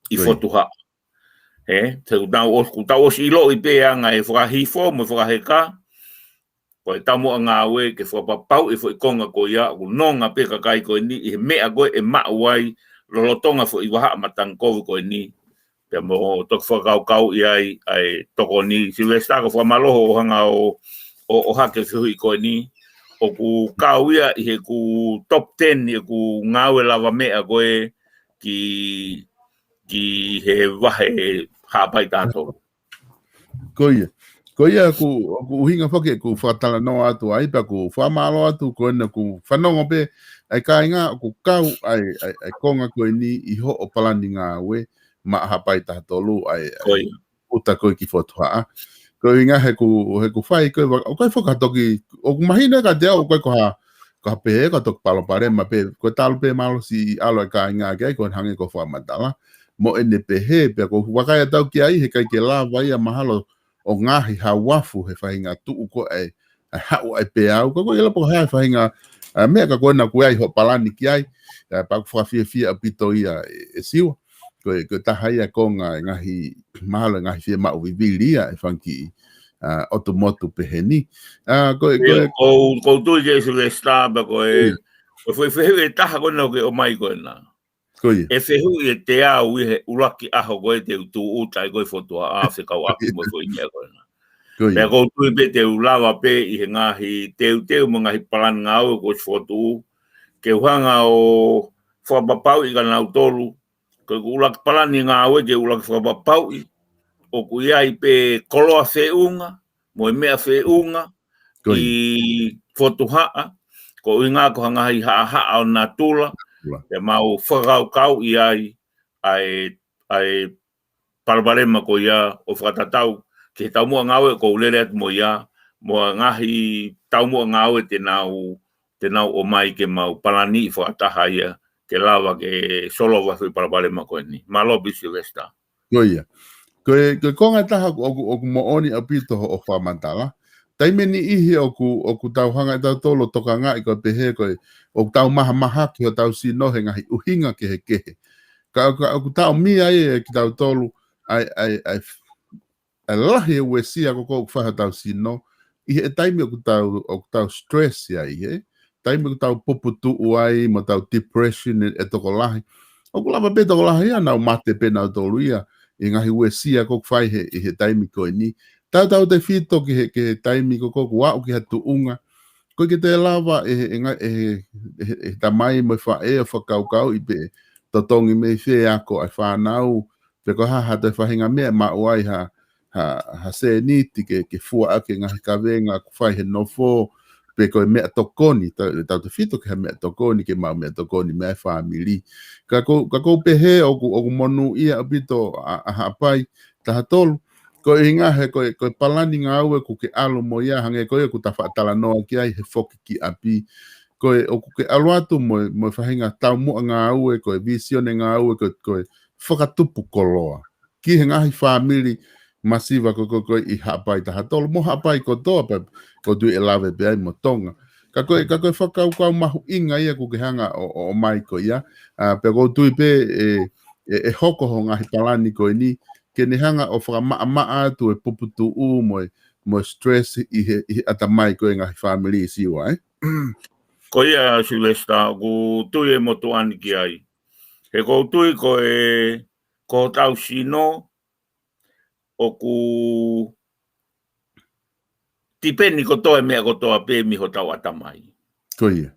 ʻi Fotuhaʻa. He, te u tau ʻos-, kuo tau ʻosi ʻiloʻi pē anga e fakahifo mo e fakaheka, ko e taumuʻa ngāue ke fakapapauʻi e foʻi konga ko ia, ʻoku nonga pē kakai ko eni ʻi he meʻa ko ē ʻe maʻu ai, lolotonga foʻi vahaʻa matangi kovi ko eni, Pea mo toki fakakaukauʻi ai ʻa e tokoni. Silivesitā, ko e fakamālō hoʻo hanga ʻo, ʻo, ʻohake e fehuʻi ko eni. ʻOku kau ia ʻi heʻeku top ten ʻeku ngāue lavameʻa ko ē ki, ki he vahe Haʻapai taha tolu. Ko ia. Ko ia ʻoku, ʻoku ʻuhinga foki ʻeku fakatalanoa atu ai, pea ʻoku fakamālō atu ko ena ʻoku fanongo pē ʻa e kāinga ʻoku kau ʻa e, ʻa e, ʻa e konga ko eni ʻi hoʻo palani ngāue maʻa Haʻapai taha tolu ʻa e, ʻa e Ko ia. uta ko ē ki Fotu Haʻa. Ko e ʻuhinga he ʻoku, he ʻoku fai ko ē, ʻoku ʻikai foki ha toki, ʻoku mahino ē kiate au, ʻoku ʻikai ko ha, ko ha pehē ko ha toki palopalema pē, ko e talu pē mālohi siʻi ʻalu ʻa e kāinga ki ai, ko e hangē ko e fakamatala. Mo ʻene pehē, pea ʻoku ou vakai atu au ki ai, he ʻikai ke lava ia mahalo ʻo ngaohi ha uafu he faʻahinga tuʻu ko ē, ʻa e haʻu ʻa e peau, ka ko e ʻilo pe ko e hā e faʻahinga, ʻa, meʻa ka ko ena ʻoku ʻi ai hoʻo palani ki ai, ʻa, pea ʻoku fakafiefia ʻaupito ia ʻe, ʻe Siua. Ko e, ko e taha ia konga e ngaahi, mahalo e ngaahi fiemaʻu vivili ia ʻa e fanga kiʻi, ʻa, ʻotu motu pehē ni. ʻA, ko e, ko Ia, e ʻoku ou, ʻoku ou tui ki ai Silivesitā, pea ko e, Ia. ko e foʻi fehuʻi ʻe taha ko ena ʻoku ke ʻomai ko ena. Ko ia. ʻE fehuʻi ʻe te au ʻi he ʻuluaki ʻaho ko ē te u tūʻuta ai ko ē Fotu Haʻa fekauʻaki mo e foʻi meʻa ko ena. Ko ia. Pea ʻoku ou tui pē te u lava pē ʻi he ngaahi teuteu mo e ngaahi palani ngāue kuo ʻosi fokotuʻu, ke u hanga ʻo fakapapauʻi kia nautolu, ko ʻeku ʻuluaki palani ngāue ke u ʻuluaki fakapapauʻi ʻoku ʻi ai pē koloa feʻunga, mo e meʻa feʻunga Ko ia. ʻi Fotu Haʻa, ko e ʻuhinga ko e ngaahi haʻahaʻa ʻo natula, Natula. pea mau fakakaukauʻi ai ʻa e, ʻa e palopalema ko ia ʻo fakatatau ki he taumuʻa ngāue ʻoku ou lele atu mo ia, mo e ngaahi taumuʻa ngāue te nau, te nau ʻomai ke mau palaniʻi fakataha ia, ke lava ke solova e foʻi palopalema ko eni. Mālō pē Silivesitā. Ko ia. Ko e, ko e konga ʻe taha ʻoku, ʻoku, ʻoku moʻoni ʻaupito hoʻo fakamatala. Taimi ʻe niʻihi ʻoku, ʻoku tau hanga ʻe tautolu ʻo tokangaʻi ko e pehē ko e, ʻoku tau mahamahaki hotau sino he ngaahi ʻuhinga kehekehe. Ka, ka ʻoku taʻomia ai ʻe kitautolu ʻa e, ʻa e, ʻa e, ʻa e lahi e uesia ko ē ʻoku fai hotau sino, ʻi he taimi ʻoku tau, ʻoku tau stress ai, he taimi ʻoku tau puputuʻu ai, mo tau depression ʻe, ʻe tokolahi. ʻOku lava pē tokolahi ia ʻo nau mate pē nautolu ia, ʻi he ngaahi uesia ko ē ʻoku fai he, ʻi he taimi ko eni. Tautautefito ki he, ki he taimi ko ē ʻoku aʻu ki ha tuʻunga. ʻOku ʻikai ke toe lava ʻe he, ʻe he nga-, ʻe he, ʻe he, ʻe he tamai mo e faʻē ʻo fakakaukauʻi pe ʻe totongi mei fē ʻa e ako ʻa e fānau, pe ko e hā ha toe faʻahinga meʻa ʻe maʻu ai ha, ha, ha sēniti ke, ke fua ʻaki e ngaahi kavenga ʻoku fai he nofo, pe ko e meʻatokoni, tau, tautautefito ki ha meʻatokoni, ke maʻu meʻatokoni mei he fāmili. Ka ʻoku, ka ʻoku ou pehē ʻoku, ʻoku monūʻia ʻaupito ʻa, ʻa Haʻapai taha tolu. Ko e ʻuhinga he ko e, ko e palani ngāue ʻoku ke ʻalu mo ia, hangē ko ia ʻoku ta faʻa talanoa ki ai he foki ki ʻapi. Ko e ʻoku ke ʻalu atu mo e, mo e faʻahinga taumuʻa ngāue, ko e vīsone ngāue, ko e, ko e fakatupu koloa ki he ngaahi fāmili masiva ko ē, ko ē, ko ē ʻi Haʻapai taha tolu, mo Haʻapai kotoa pē, ʻoku ou tui ʻe lave pē ai mo Tonga. Ka ko e, ka ko e fakakaukau mahuʻinga ia ʻoku ke hanga ʻo, ʻo, ʻomai ko ia, ʻa, pea ʻoku ou tui pē ʻe, ʻe, ʻe hoko hoʻo ngaahi palani ko eni, ke ne hanga ʻo fakamaʻamaʻa atu e puputuʻu mo e, mo e stress ʻi he, ʻi he ʻatamai ko ē ngaahi fāmili Siua, ē? Ko ia Silivesitā, ʻoku ou tui ʻe motuʻa ni ki ai. He ʻoku ou tui ko e, ko hotau sino, ʻoku tipeni kotoa e meʻa kotoa pē mei hotau ʻatamai. Ko ia.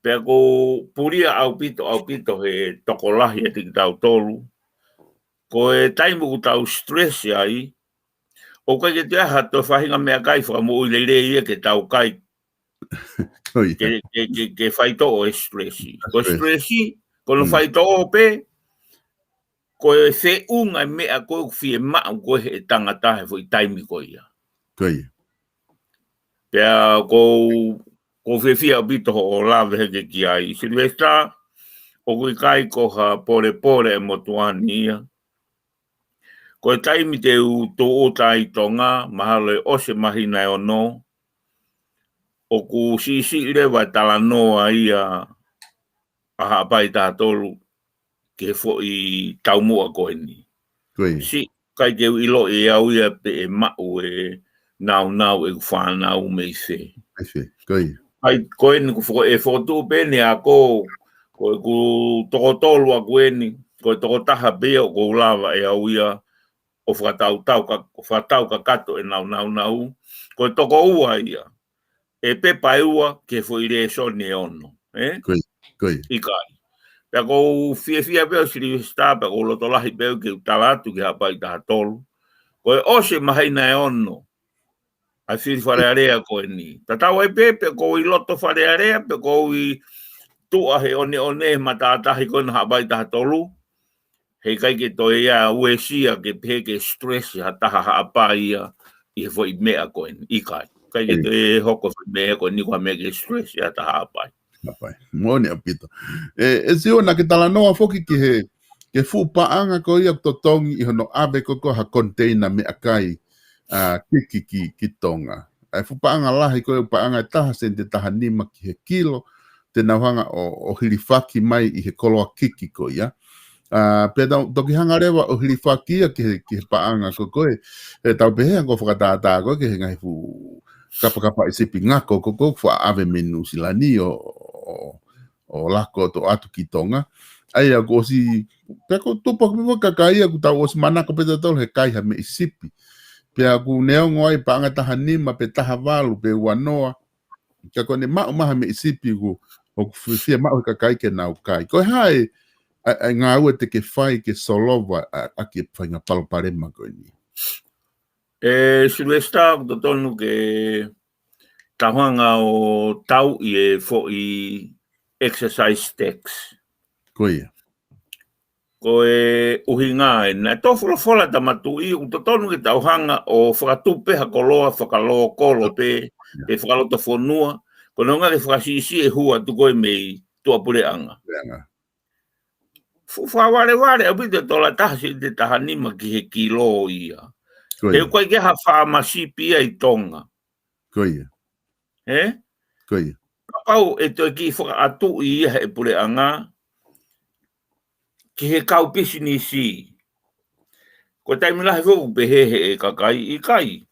Pea ʻoku ou pulia ʻaupito, ʻaupito he tokolahi ʻiate kitautolu. Ko e taimi ʻoku tau stress ai, ʻoku ʻikai ke toe ʻi ai ha toe faʻahinga meʻakai fakamoʻui lelei ia ke tau kai Ko ia. ke, ke, ke, ke faitoʻo e stress. Ko e Stress. stress, ko hono Mm. faitoʻo pē, ko e feʻunga e meʻa ko ē ʻoku fiemaʻu ko ē he tangata he foʻi taimi ko ia. Ko ia. Pea ʻoku ou, ʻoku ou fiefia ʻaupito hoʻo lave hake ki ai. Silivesitā, ʻoku ʻikai ko ha polepole ʻe motuʻa ni ia. Ko e taimi te u tūʻuta ai ʻi Tonga, mahalo ʻe ʻosi e māhina ʻe ono, ʻoku siʻisiʻi leva e talanoa ia ʻa Haʻapai taha tolu ki he foʻi taumuʻa ko eni. Ko ia. Siʻi ʻikai ke u ʻiloʻi ʻe au ia pe ʻe maʻu e nāunau ʻeku fānau mei fē. Mei fē, ko ia. ʻAi, ko eni ʻoku foko-, ʻe fokotuʻu pē eni ʻa ko, ko ʻeku toko tolu ʻaʻaku eni. Ko e tokotaha pē ia ʻoku ou lava ʻe au ia ʻo fakatautau ka, ʻo fakatau kakato ʻenau naunau. Ko e toko ua ia. ʻE pepa ʻe ua ki he foʻi lēsoni ʻe ono. Ē? Ko ia, ko ia. ʻIkai. Pea ʻoku ou fiefia pē ʻo Sylvester, pea ʻoku ou loto lahi pē ʻoku ou tala atu ki Haʻapai taha tolu. Ko e ʻosi e māhina ʻe ono ʻa e fili Fale Alea ko eni. Tatau ai pē, pe ʻoku ou ʻi loto Fale Alea, pe ʻoku ou ʻi tuʻa he ʻoneʻone he matātahi ko ena Haʻapai taha tolu. Heʻikai ke toe ʻi ai ha uesia ke pehē ke stress ha taha Haʻapai ia ʻi he foʻi meʻa ko eni. ʻIkai. ʻIkai ke toe hoko foʻi meʻa ko eni ko ha meʻa ke stress ha taha Haʻapai. Haʻapai. Moʻoni ʻaupito. ʻE, ʻe Siua, naʻa ke talanoa foki ki he, ki he fuʻu paʻanga ko ia ʻoku totongi ʻi hono ʻave ko ē ha koniteina meʻakai, ʻa, kiki ki, ki Tonga. ʻA e fuʻu paʻanga lahi ko ē, paʻanga ʻe taha sēniti ʻe taha nima ki he kilo, te nau hanga ʻo, ʻo hilifaki mai ʻi he koloa kiki ko ia. ʻA, pea tau, toki hanga leva ʻo hilifaki ia ki he, ki he paʻanga ko ē, ʻe tau pehē ʻoku fakatātā ko ē ki he ngaahi fuʻu kapakapaʻi sipi ngako ko ē ʻoku faʻa ʻave mei Nuʻusila ni ʻo, ʻo, ʻo lako atu ki Tonga. ʻA ia ʻoku ʻosi, pea ʻoku tupu ʻa e kakai ia ʻoku tau ʻosi manako pē tautolu he kai ha meʻi sipi. Pea ʻoku neongo ai paʻanga ʻe taha nima pe taha valu pe ua noa. Ka ko ʻene maʻu mai ha meʻi sipi ʻoku, ʻoku fiefia maʻu he kakai ke nau kai. Ko e hā e, ʻa e, ʻa e ngāue te ke fai ke solova ʻa, ʻa e faʻahinga palopalema ko eni? ʻE Sylvester, ʻoku totonu ke tau hanga ʻo tauʻi e foʻi exercise tax. Ko ia. Ko e ʻuhinga ē, naʻe tō folofola Tama Tuʻi, ʻoku totonu ke tau hanga ʻo fakatupu pē ha koloa fakalokolo pē, pe fakalotofonua, ko e ʻuhinga ke fakasiʻisiʻi e hū atu ko ē mei tuʻapuleʻanga. Puleʻanga. Fuʻu fakavalevale ʻaupito e tola ʻe taha sēniti ʻe taha nima ki he kilo ia. Ko ia. He ʻoku ʻikai ke ʻi ai ha faama sipi ia ʻi Tonga. Ko ia. Ē? Ko ia. Kapau ʻe toe kiʻi fakaʻatuʻi ia ʻe he puleʻanga ki he kau pisinisi. Ko e taimi lahi foki ʻoku pehē ʻe he kakai ʻikai.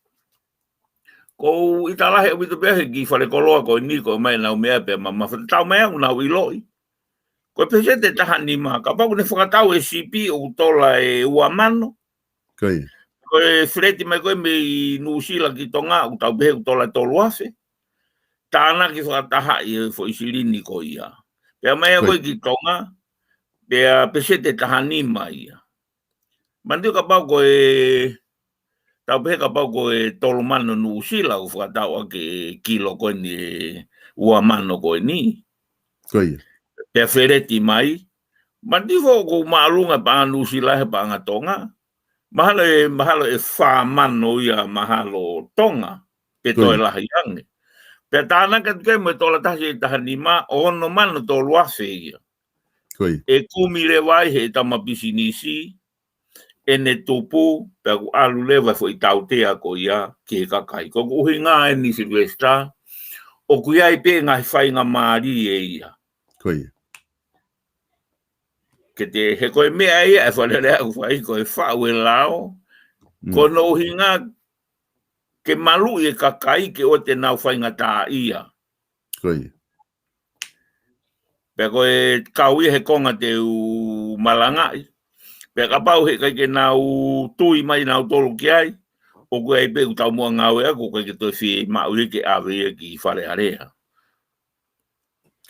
ʻOku ou ʻita lahi ʻaupito pē he kiʻi fale koloa ko eni ko e ʻomai ʻenau meʻa pea mamafa, tatau mai ʻoku nau ʻiloʻi. Ko e peseti ʻe taha nima, kapau ʻoku ne fakatau e sipi ʻoku tola ʻe ua mano. Ko ia. Ko e feleti mai ko ē mei Nuʻusila ki Tonga, ʻoku tau pehē ʻoku tola ʻe tolu afe. Tānaki fakatahaʻi e foʻi silini ko ia. Pea ʻomai ia ko ē ki Tonga, pea peseti ʻe taha nima ia. Manatuʻi kapau ko e, tau pehē kapau ko e tolu mano Nuʻusila ʻoku fakatau ʻaki e kilo ko eni ʻe ua mano ko eni. Ko ia. Pea feleti mai. Manatuʻi foki ʻoku māʻolunga paʻanga Nuʻusila he paʻanga Tonga. Mahalo ʻe, mahalo ʻe fā mano ia mahalo Tonga. Pe toe lahi ange. Pea tānaki atu ki ai mo e tola ʻe taha sēniti ʻe taha nima, ʻo ono mano tolu afe ia. Ko ia. ʻE kumi leva ai ʻe he tama pisinisi ʻene tupu, pea ʻoku ʻalu leva e foʻi tautea ko ia ki he kakai. Ko ʻeku ʻuhinga eni Sylvester, ʻoku ʻi ai pē ngaahi faingamālie ia. Ko ia. Ke te, he ko e meʻa ia ʻa e Fale Alea ʻoku fai ko e faʻu e lao, ko hono ʻuhinga ke maluʻi e kakai ke ʻoua te nau faingataʻaʻia. Ko ia. Pea ko e kau ia he konga te u malangaʻi. Pea kapau heʻikai ke nau tui mai nautolu ki ai, ʻoku ʻi ai pē ʻeku taumuʻa ngāue ʻaʻaku ʻoku ʻikai ke toe fiemaʻu ia ke ʻave ia ki Fale Alea.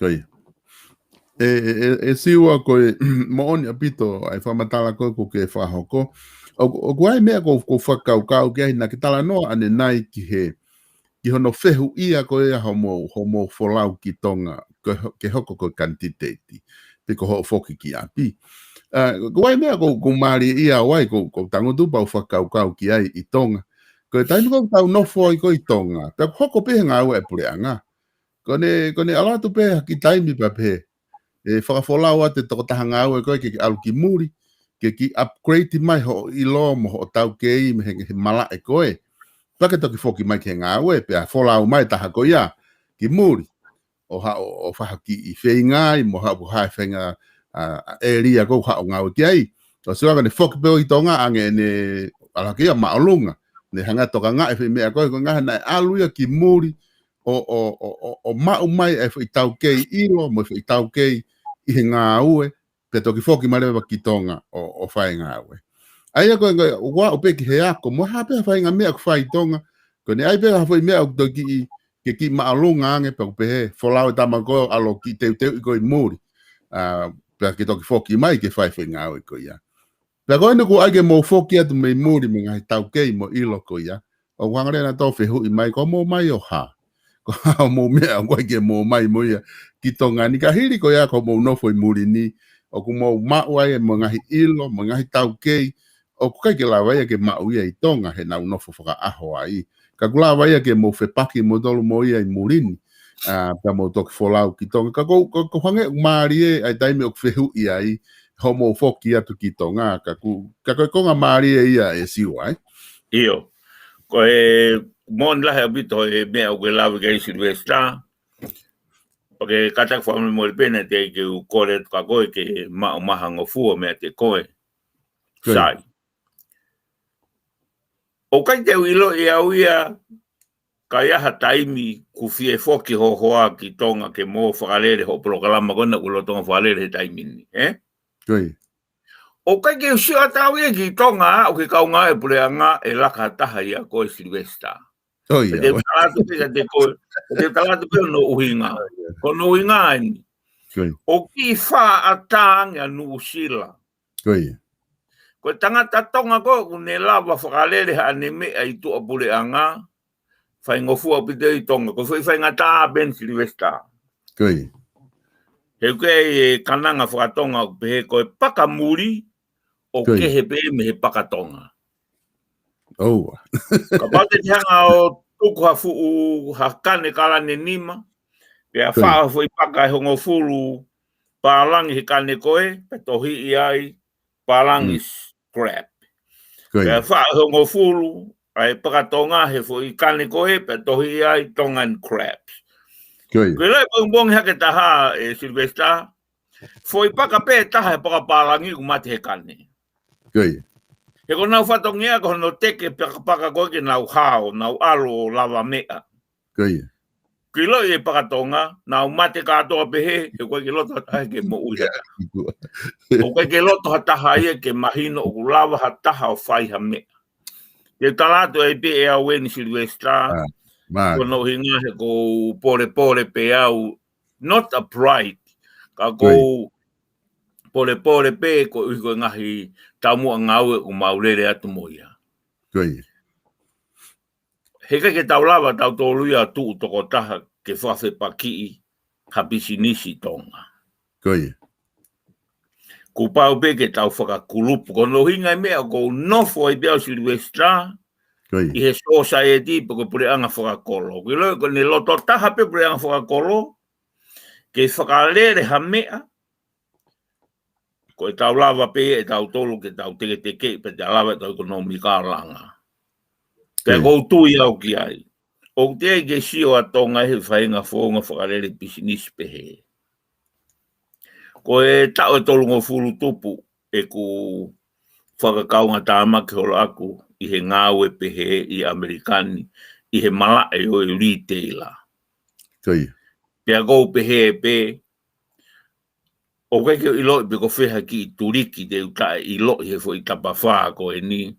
Ko ia. ʻE, ʻe, ʻe, ʻe Siua, ko e moʻoni ʻaupito ʻa e fakamatala ko ē ʻoku ke fakahoko. ʻOku, ʻoku ʻi ai meʻa ʻoku, ʻoku ou fakakaukau ki ai, naʻa ke talanoa ʻanenai ki he, ki hono fehuʻia ko ia hoʻomou, hoʻomou folau ki Tonga, ko e ho-, ke hoko ko e kanititeiti, pe ko hoʻo foki ki ʻapi. ʻA, ʻoku ʻi ai meʻa ʻoku, ʻoku mālie ia ʻo ʻai, ʻoku, ʻoku ou tangutu pē ʻo fakakaukau ki ai ʻi Tonga. Ko e taimi ko ē ʻoku tau nofo ai ko ē ʻi Tonga, pea ʻoku hoko pē he ngāue ʻa e puleʻanga. Ko ʻene, ko ʻene ʻalu atu pē ha kiʻi taimi pea pehē, ʻe fakafolau atu e tokotaha ngāue ko ē ke, ke ʻalu ki muli, ke kiʻi upgrade mai hoʻo ʻilo mo hoʻo taukei mei he, he malaʻe ko ē. Pea ke toki foki mai ki he ngāue, pea folau mai e taha ko ia ki muli. ʻO haʻu ʻo, ʻo fai ha kiʻi feinga ai, mo haʻu ʻo fai ha feinga, ʻa, ʻa e ʻēlia ko ē ʻoku haʻu ʻo ngāue ki ai. ʻOsi ko ia ko ʻene foki pē ʻo ʻi Tonga ange ʻene ʻalu hake ia māʻolunga. Ne hanga ʻo tokangaʻi e foʻi meʻa ko ē, ko e ʻuhinga he naʻe ʻalu ia ki muli, ʻo, ʻo, ʻo, ʻo, ʻo maʻu mai e foʻi taukei ʻilo, mo e foʻi taukei ʻi he ngāue, pea toki foki mai leva ki Tonga ʻo, ʻo fai e ngāue. ʻA ia ko e, ko e, ʻoku ou pehē ki he ako, mo ha pē ha faʻahinga meʻa ʻoku fai ʻi Tonga, ko ʻene ʻai pē ha foʻi meʻa ʻoku toki ke kiʻi māʻolunga ange pea ʻoku pehē, folau e tama ko ē ʻalu ʻo kiʻi teuteuʻi koe ʻi muli. ʻA, pea ke toki foki mai ke fai e foʻi ngāue ko ia. Pea ko eni ʻoku ʻai ke mou foki atu mei muli mo e ngaahi taukei mo e ʻilo ko ia. ʻOku hanga leva ʻo fehuʻi mai, ko hoʻomou mai ʻo hā? Ko e hā hoʻomou meʻa ʻoku ʻai ke mou mai mo ia ki Tonga ni? Ka hili ko ia ko hoʻomou nofo ʻi muli ni, ʻoku mou maʻu ai mo e ngaahi ʻilo, mo e ngaahi taukei, ʻoku ʻikai ke lava ia ke maʻu ia ʻi Tonga heʻenau nofo fakaʻaho ai. Ka ʻoku lava ia ke mou fepaki moutolu mo ia ʻi muli ni. ʻA, pea mou toki folau ki Tonga. Ka ʻoku, ʻoku, ʻoku hangē ʻoku mālie ʻa e taimi ʻoku fehuʻi ai, hoʻomou foki atu ki Tonga. Ka ʻoku, ka ko e konga mālie ia ʻe Siua, ē? ʻIo. Ko e moʻoni lahi ʻaupito e meʻa ʻoku ke lave ki ai Sylvester. Pea ke kātaki fakamolemole pē naʻe teʻeki ke u kole atu kia koe ke maʻu mai ha ngofua meiate koe. Ko ia. Sai. ʻOku ʻikai te u ʻiloʻi au ia, ka ʻi ai ha taimi kuo fie foki ho hoa ki Tonga ke mou fakalele hoʻo polokalama ko ena ʻoku lolotonga fakalele he taimi ni, ē? Ko ia. ʻOku ʻikai ke u sio atu au ia ki Tonga, ʻoku ke kaungā e puleʻanga ʻe laka ha taha ia ko e Sylvester. Ko ia. Pea te u tala atu pē kiate koe, pea te u tala atu pē hono ʻuhinga. Ko ia. Ko hono ʻuhinga eni. Ko ia. ʻOku kiʻi faʻa ange ʻa Nuʻusila. Ko ia. Ko e tangata Tonga ko ē ʻoku ne lava fakalele haʻane meʻa ʻi tuʻapuleʻanga, faingofua ʻaupito ʻi Tonga. Ko e foʻi faingataʻa pē eni Sylvester. Ko ia. He ʻoku ʻi ai e kananga fakatonga ʻoku pehē ko e paka muli ʻoku kehe pē mei he paka Tonga. ʻOua. Kapau te te hanga ʻo tuku ha fuʻu, ha kane kalane nima, pea faʻa foʻi paka ʻe hongofulu pālangi he kane ko ē, pea tohiʻi ai pālangi crab. Ko ia. Pea faʻa hongofulu ʻa e paka Tonga he foʻi kane ko ē, pea tohiʻi ai Tongan crabs. Ko ia. Ko e lahi pongipongi hake taha ē Sylvester, foʻi paka pē taha he paka pālangi ʻoku mate he kane. Ko ia. He ko honau fatongia ko hono teke paka, paka ko ē ke nau hao, nau ʻalu ʻo lava meʻa. Ko ia. Ke ʻiloʻi e paka Tonga, nau mate kātoa pehē, he ʻoku ʻikai ke loto ha taha ke moʻui ha taha. ʻOku ʻikai ke loto ha taha ia ke mahino ʻoku lava ha taha ʻo fai ha meʻa. Te u tala atu ai pē ʻe au eni Sylvester, ko hono ʻuhinga he ʻoku ou polepole pē au, not a pride, ka ʻoku ou polepole pē koeʻuhi ko e ngaahi taumuʻa ngāue ʻoku mau lele atu mo ia. Ko ia. He ʻikai ke tau lava tautolu ia ʻo tuʻu tokotaha ke fakafepakiʻi ha pisinisi ʻi Tonga. Ko ia. Kuo pau pē ke tau fakakulupu. Ko hono ʻuhinga e meʻa ʻoku ou nofo ai pē au Sylvester, ko ia, ʻi he society pe ko e puleʻanga fakakolo. Ke ʻilo ko ʻene loto taha pē puleʻanga fakakolo ke fakalele ha meʻa, ko e tau lava pē ia ʻe tautolu ke tau teketekeʻi pea te lava ʻetau ʻekonōmika ʻo langa. Pea ʻoku ou tui au ki ai. ʻOku teʻeki ke sio ʻa Tonga he faʻahinga founga fakalele pisinisi pehē. Ko e taʻu ʻe tolungofulu tupu ʻeku fakakaungatāmaki holo ʻaku ʻi he ngāue pehē ʻi ʻAmelika ni, ʻi he malaʻe ʻo e retailer. Ko ia. Pea ʻoku ou pehē pē, ʻoku ʻikai ke u ʻiloʻi pe ko fē ha kiʻi tuliki te u taʻeʻiloʻi he foʻi tapafā ko eni,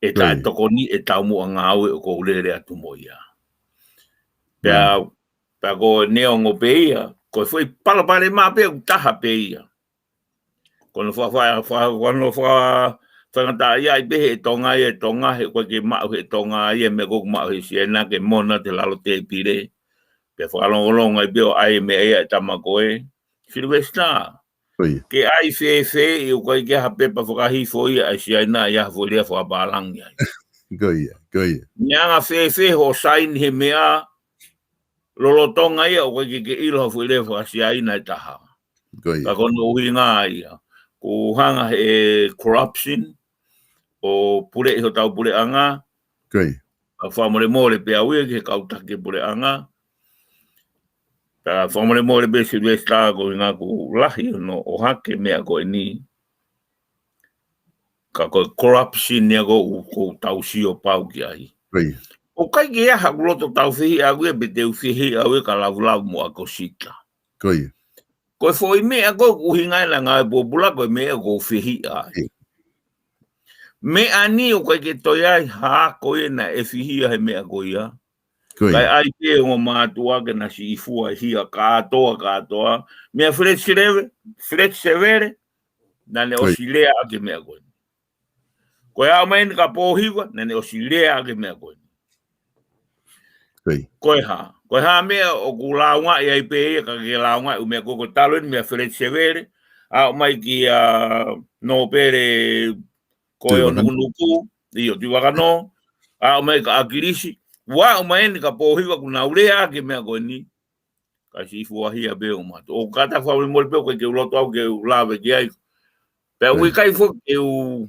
ʻe taʻetokoniʻi e taumuʻa ngāue ʻoku ou lele atu mo ia. Pea, pea ko e neongo pē ia, ko e foʻi palopalema pē ʻoku taha pē ia. Ko hono fa-, fa-, fa-, ko hono fa-, faingataʻaʻia ai pē he Tonga ia, he Tonga, he ʻoku ʻikai ke maʻu he Tonga ia, meʻa ʻoku maʻu he Siaina ke mona ʻi he lalo tēpile. Pea fakalongolongo ai pē ʻo ʻai e meʻa ia ʻe he tama ko ē. Sylvester. Ko ia. Ke ʻai fēfē ʻi ʻoku ʻikai ke ʻi ai ha pepa fakahifo ia ʻa e Siaina ia ha foʻi lea fakapālangi ai. Ko ia, ko ia. Neongo fēfē hoʻo saini he meʻa lolotonga ia ʻoku ʻikai ke ke ʻilo ha foʻi lea faka-Siaina ʻe taha. Ko ia. Ka ko hono ʻuhinga ia. Kuo hanga he corruption ʻo puleʻi hotau puleʻanga. Ko ia. Ka fakamolemole pē au ia ki he kau taki puleʻanga. Ka fakamolemole pē Sylvester ko e ʻuhinga ʻoku lahi hono ʻohake meʻa ko eni. Ka ko e corruption ia ʻoku, ʻoku tau sio pau ki ai. Ko ia. ʻOku ʻikai ke ʻi ai haʻaku loto tau fehiʻa au ia pe te u fehiʻa au ia kia Lavulavu mo ʻAkosita. Ko ia. Ko e foʻi meʻa ko ē ʻoku ʻuhinga ai ʻa e ngāue pōpula ko e meʻa ʻoku ou fehiʻa ai. Meʻa ni ʻoku ʻikai ke toe ʻi ai ha ako ia naʻe fihia he meʻa ko ia. Kae ʻai pē ongo mātuʻa ke na siʻi fuahia kātoa, kātoa. Meia Fred Sevele, Fred Sevele, naʻa ne ʻosi lea ʻaki e meʻa ko eni. Ko e aʻu mai eni kia Pōhiva, naʻa ne ʻosi lea ʻaki e meʻa ko eni. Ko e hā? Ko e hā meʻa ʻoku lāungaʻi ai pē ia, ka ke lāungaʻi ʻū meʻa ko ē, ko e talu eni meia Fred Sevele, aʻu mai kia Nōpele, ko e ʻo Nukunuku, ʻio, Tuʻivakanō, aʻu mai kia ʻAkilisi, ua aʻu mai eni kia Pōhiva kuo nau lea ʻaki e meʻa ko eni. Ka siʻi fuahia pē ongo mātuʻa. ʻOku kātaki fakamolemole pē ʻoku ʻikai ke u loto au ke u lave ki ai. Pea ʻoku ʻikai foki ke u,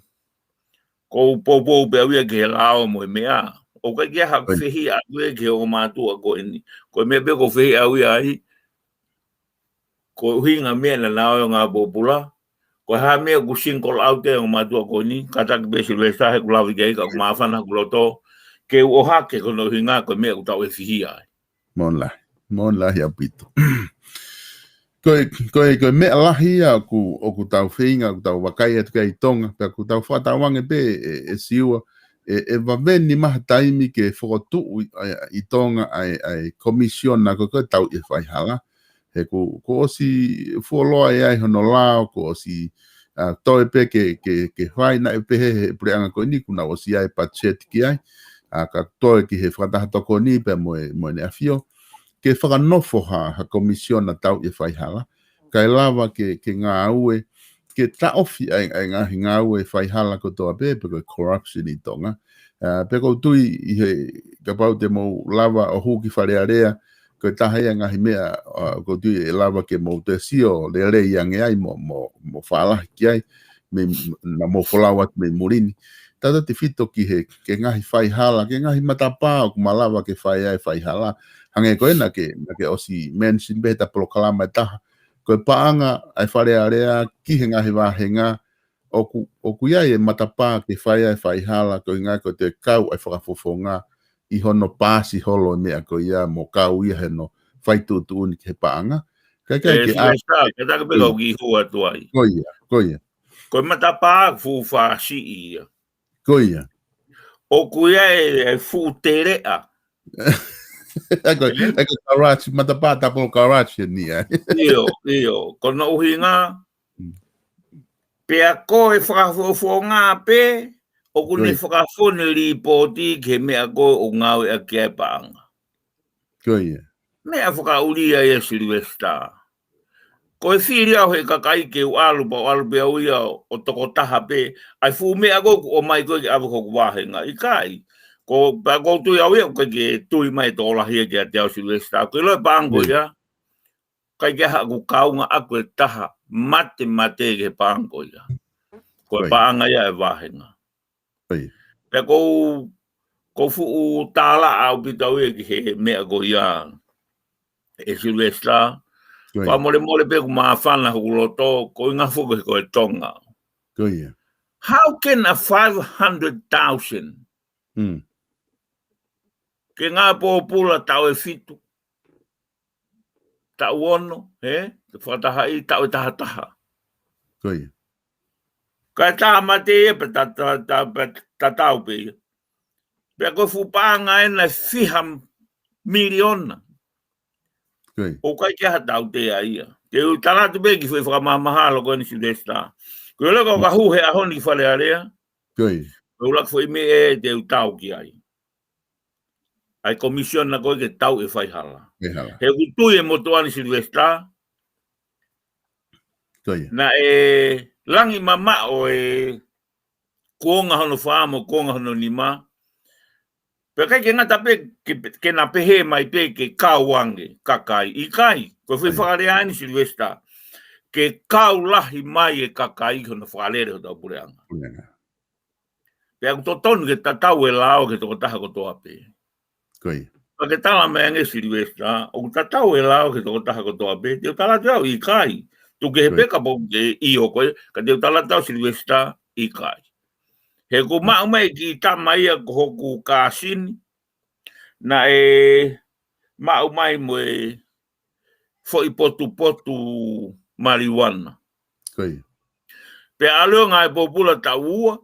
ʻoku ou poupou pē au ia ki he lao mo e meʻa. ʻOku ʻikai ke ʻi ai haʻaku fehiʻa atu ia ki he ongo mātuʻa ko eni. Ko e meʻa pē ʻoku ou fehiʻa au ia ai, ko e ʻuhinga e meʻa naʻa nau ō ai ʻo ngāue pōpula. Ko e hā e meʻa ʻoku single out ai e ongo mātuʻa ko eni, kātaki pē Silivesitā, he ʻoku lave ki ai ka ʻoku māfana hoku loto ke u ʻohake, ko hono ʻuhinga ko e meʻa ʻoku tau fihia ai. Mālō lahi, mālō lahi ʻaupito. Ko e, ko e, ko e meʻa lahi ia ʻoku, ʻoku tau feinga, ʻoku tau vakai atu ki ai ʻi Tonga, pea ʻoku tau fakatauange pē ʻe, ʻe Siua, ʻe, ʻe vave ni mahalo ha taimi ke fokotuʻu ʻi, ʻi, ʻi Tonga ʻa e, ʻa e komisiona ko ē ʻoku tau ʻi he faihala. He kuo, kuo ʻosi fuoloa ʻi ai hono lao, kuo ʻosi, ʻa, toe pē ke, ke, ke fai, naʻe pehē he puleʻanga ko eni kuo nau ʻosi ʻi ai e patiseti ki ai, ʻa, ka toe ki he fakataha tokoni pea mo e, mo ʻEne ʻAfio, ke fakanofo ha, ha komisiona tau ʻi he faihala, kae lava ke, ke ngāue, ke taʻofi ʻa e, ʻa e ngaahi ngāue faihala kotoa pē, pe ko e corruption ʻi Tonga. ʻA, pea ʻoku ou tui ʻi he, kapau te mou lava ʻo hū ki Fale Alea, ko e taha ia e ngaahi meʻa, ʻa, ʻoku ou tui ʻe lava ke mou toe sio lelei ange ai mo, mo, mo fālahi ki ai, mei, naʻa mou folau atu mei muli ni. Tautautefito ki he, ki he ngaahi faihala, ki he ngaahi matapā ʻoku malava ke fai ai e faihala. Hangē ko ē naʻa ke, naʻa ke ʻosi mention pē heʻeta polokalama ʻe taha. Ko e paʻanga ʻa e Fale Alea ki he ngaahi vāhenga, ʻoku, ʻoku ʻi ai e matapā ke fai ai e faihala, ko e ʻuhinga ko e toe kau ʻa e fakafofonga ʻi hono paasi holo e meʻa ko ia mo kau ia he hono fai tuʻutuʻuni ki he paʻanga. Kae, kae, ʻe, ke Silivesitā, kātaki pē ka u kiʻi hū atu ai. Ko ia, ko ia. Ko e matapā fuʻu fāsiʻi ia. Ko ia. ʻOku ʻi ai e, e fuʻu teleʻa. ʻA ko e, ʻa ko e karachi, matapā tāpolo karachi eni ia. ʻIo, ʻio. Ko hono ʻuhinga, pea ko e fakafofonga pē, ʻoku ne fakafonu e lipooti ki he meʻa ko ē ʻoku ngāueʻaki ai e paʻanga. Ko ia. Meʻa fakaʻuli ia ʻa Silivesitā. Ko e fili au he kakai ke u ʻalu pea u ʻalu pē au ia ʻo tokotaha pē. ʻA e fuʻu meʻa ko ē ʻoku ʻomai ko ē ke ʻave ki hoku vāhenga. ʻIkai. Ko, pea ʻoku ou tui au ia ʻoku ʻikai ke tui mai e tokolahi ia kiate au Silivesitā. Ko e ʻilo e paʻanga ko ia. ʻIkai ke ʻi ai haʻaku kaunga ʻaʻaku ʻe taha. Mate, mate ki he paʻanga ko ia. Ko e paʻanga ia e vāhenga. Pea ʻoku ou, ʻoku ou fuʻu tālaʻa ʻaupito au ia ki he meʻa ko ia ʻe Silivesitā. Fakamolemole pē ʻoku māfana hoku loto, ko e ʻuhinga foki ko e Tonga. How can a five hundred thousand ke ngāue pōpula taʻu ʻe fitu, taʻu ono, he? Ke fakatahaʻi taʻu ʻe tahataha. Kae tāmate ia pea ta, ta, ta, pea tatau pē ia. Pea ko e fuʻu paʻanga ena ʻe fiha miliona. ʻOku ʻikai ke ʻi ai ha tautea ia. Te u tala atu pē kiʻi foʻi fakamahamahalo ko eni Silivesitā. Ko e ʻilo ka u ka hū he ʻaho ni ki Fale Alea. Ko e ʻuluaki foʻi meʻa ʻe te u tau ki ai. ʻA e komisiona ko ē ke tau e faihala. He ʻoku tui e motuʻa ni Silivesitā. Naʻe langi mamaʻo e kuonga hono fā mo e kuonga hono nima. Pea ʻikai ke ngata pē ke, ke na pehē mai pē ke kau ange kakai. ʻIkai, ko e foʻi fakalea eni Silivesitā. Ke kau lahi mai e kakai hono fakalele hotau puleʻanga. Pea ʻoku totonu ke tatau e lao ki he tokotaha kotoa pē. Ka ke tala mai ange Silivesitā, ʻoku tatau e lao ki he tokotaha kotoa pē, te u tala atu au ʻikai. Tuku kehe pē kapau ʻoku ke ʻio koe, ka te u tala atu au Silivesitā ʻikai. He ʻoku maʻu mai e kiʻi tama ia ko hoku kāsini, naʻe maʻu mai mo e foʻi potupotu maliuana. Pea ʻalu ʻo ngāue pōpula taʻu ua,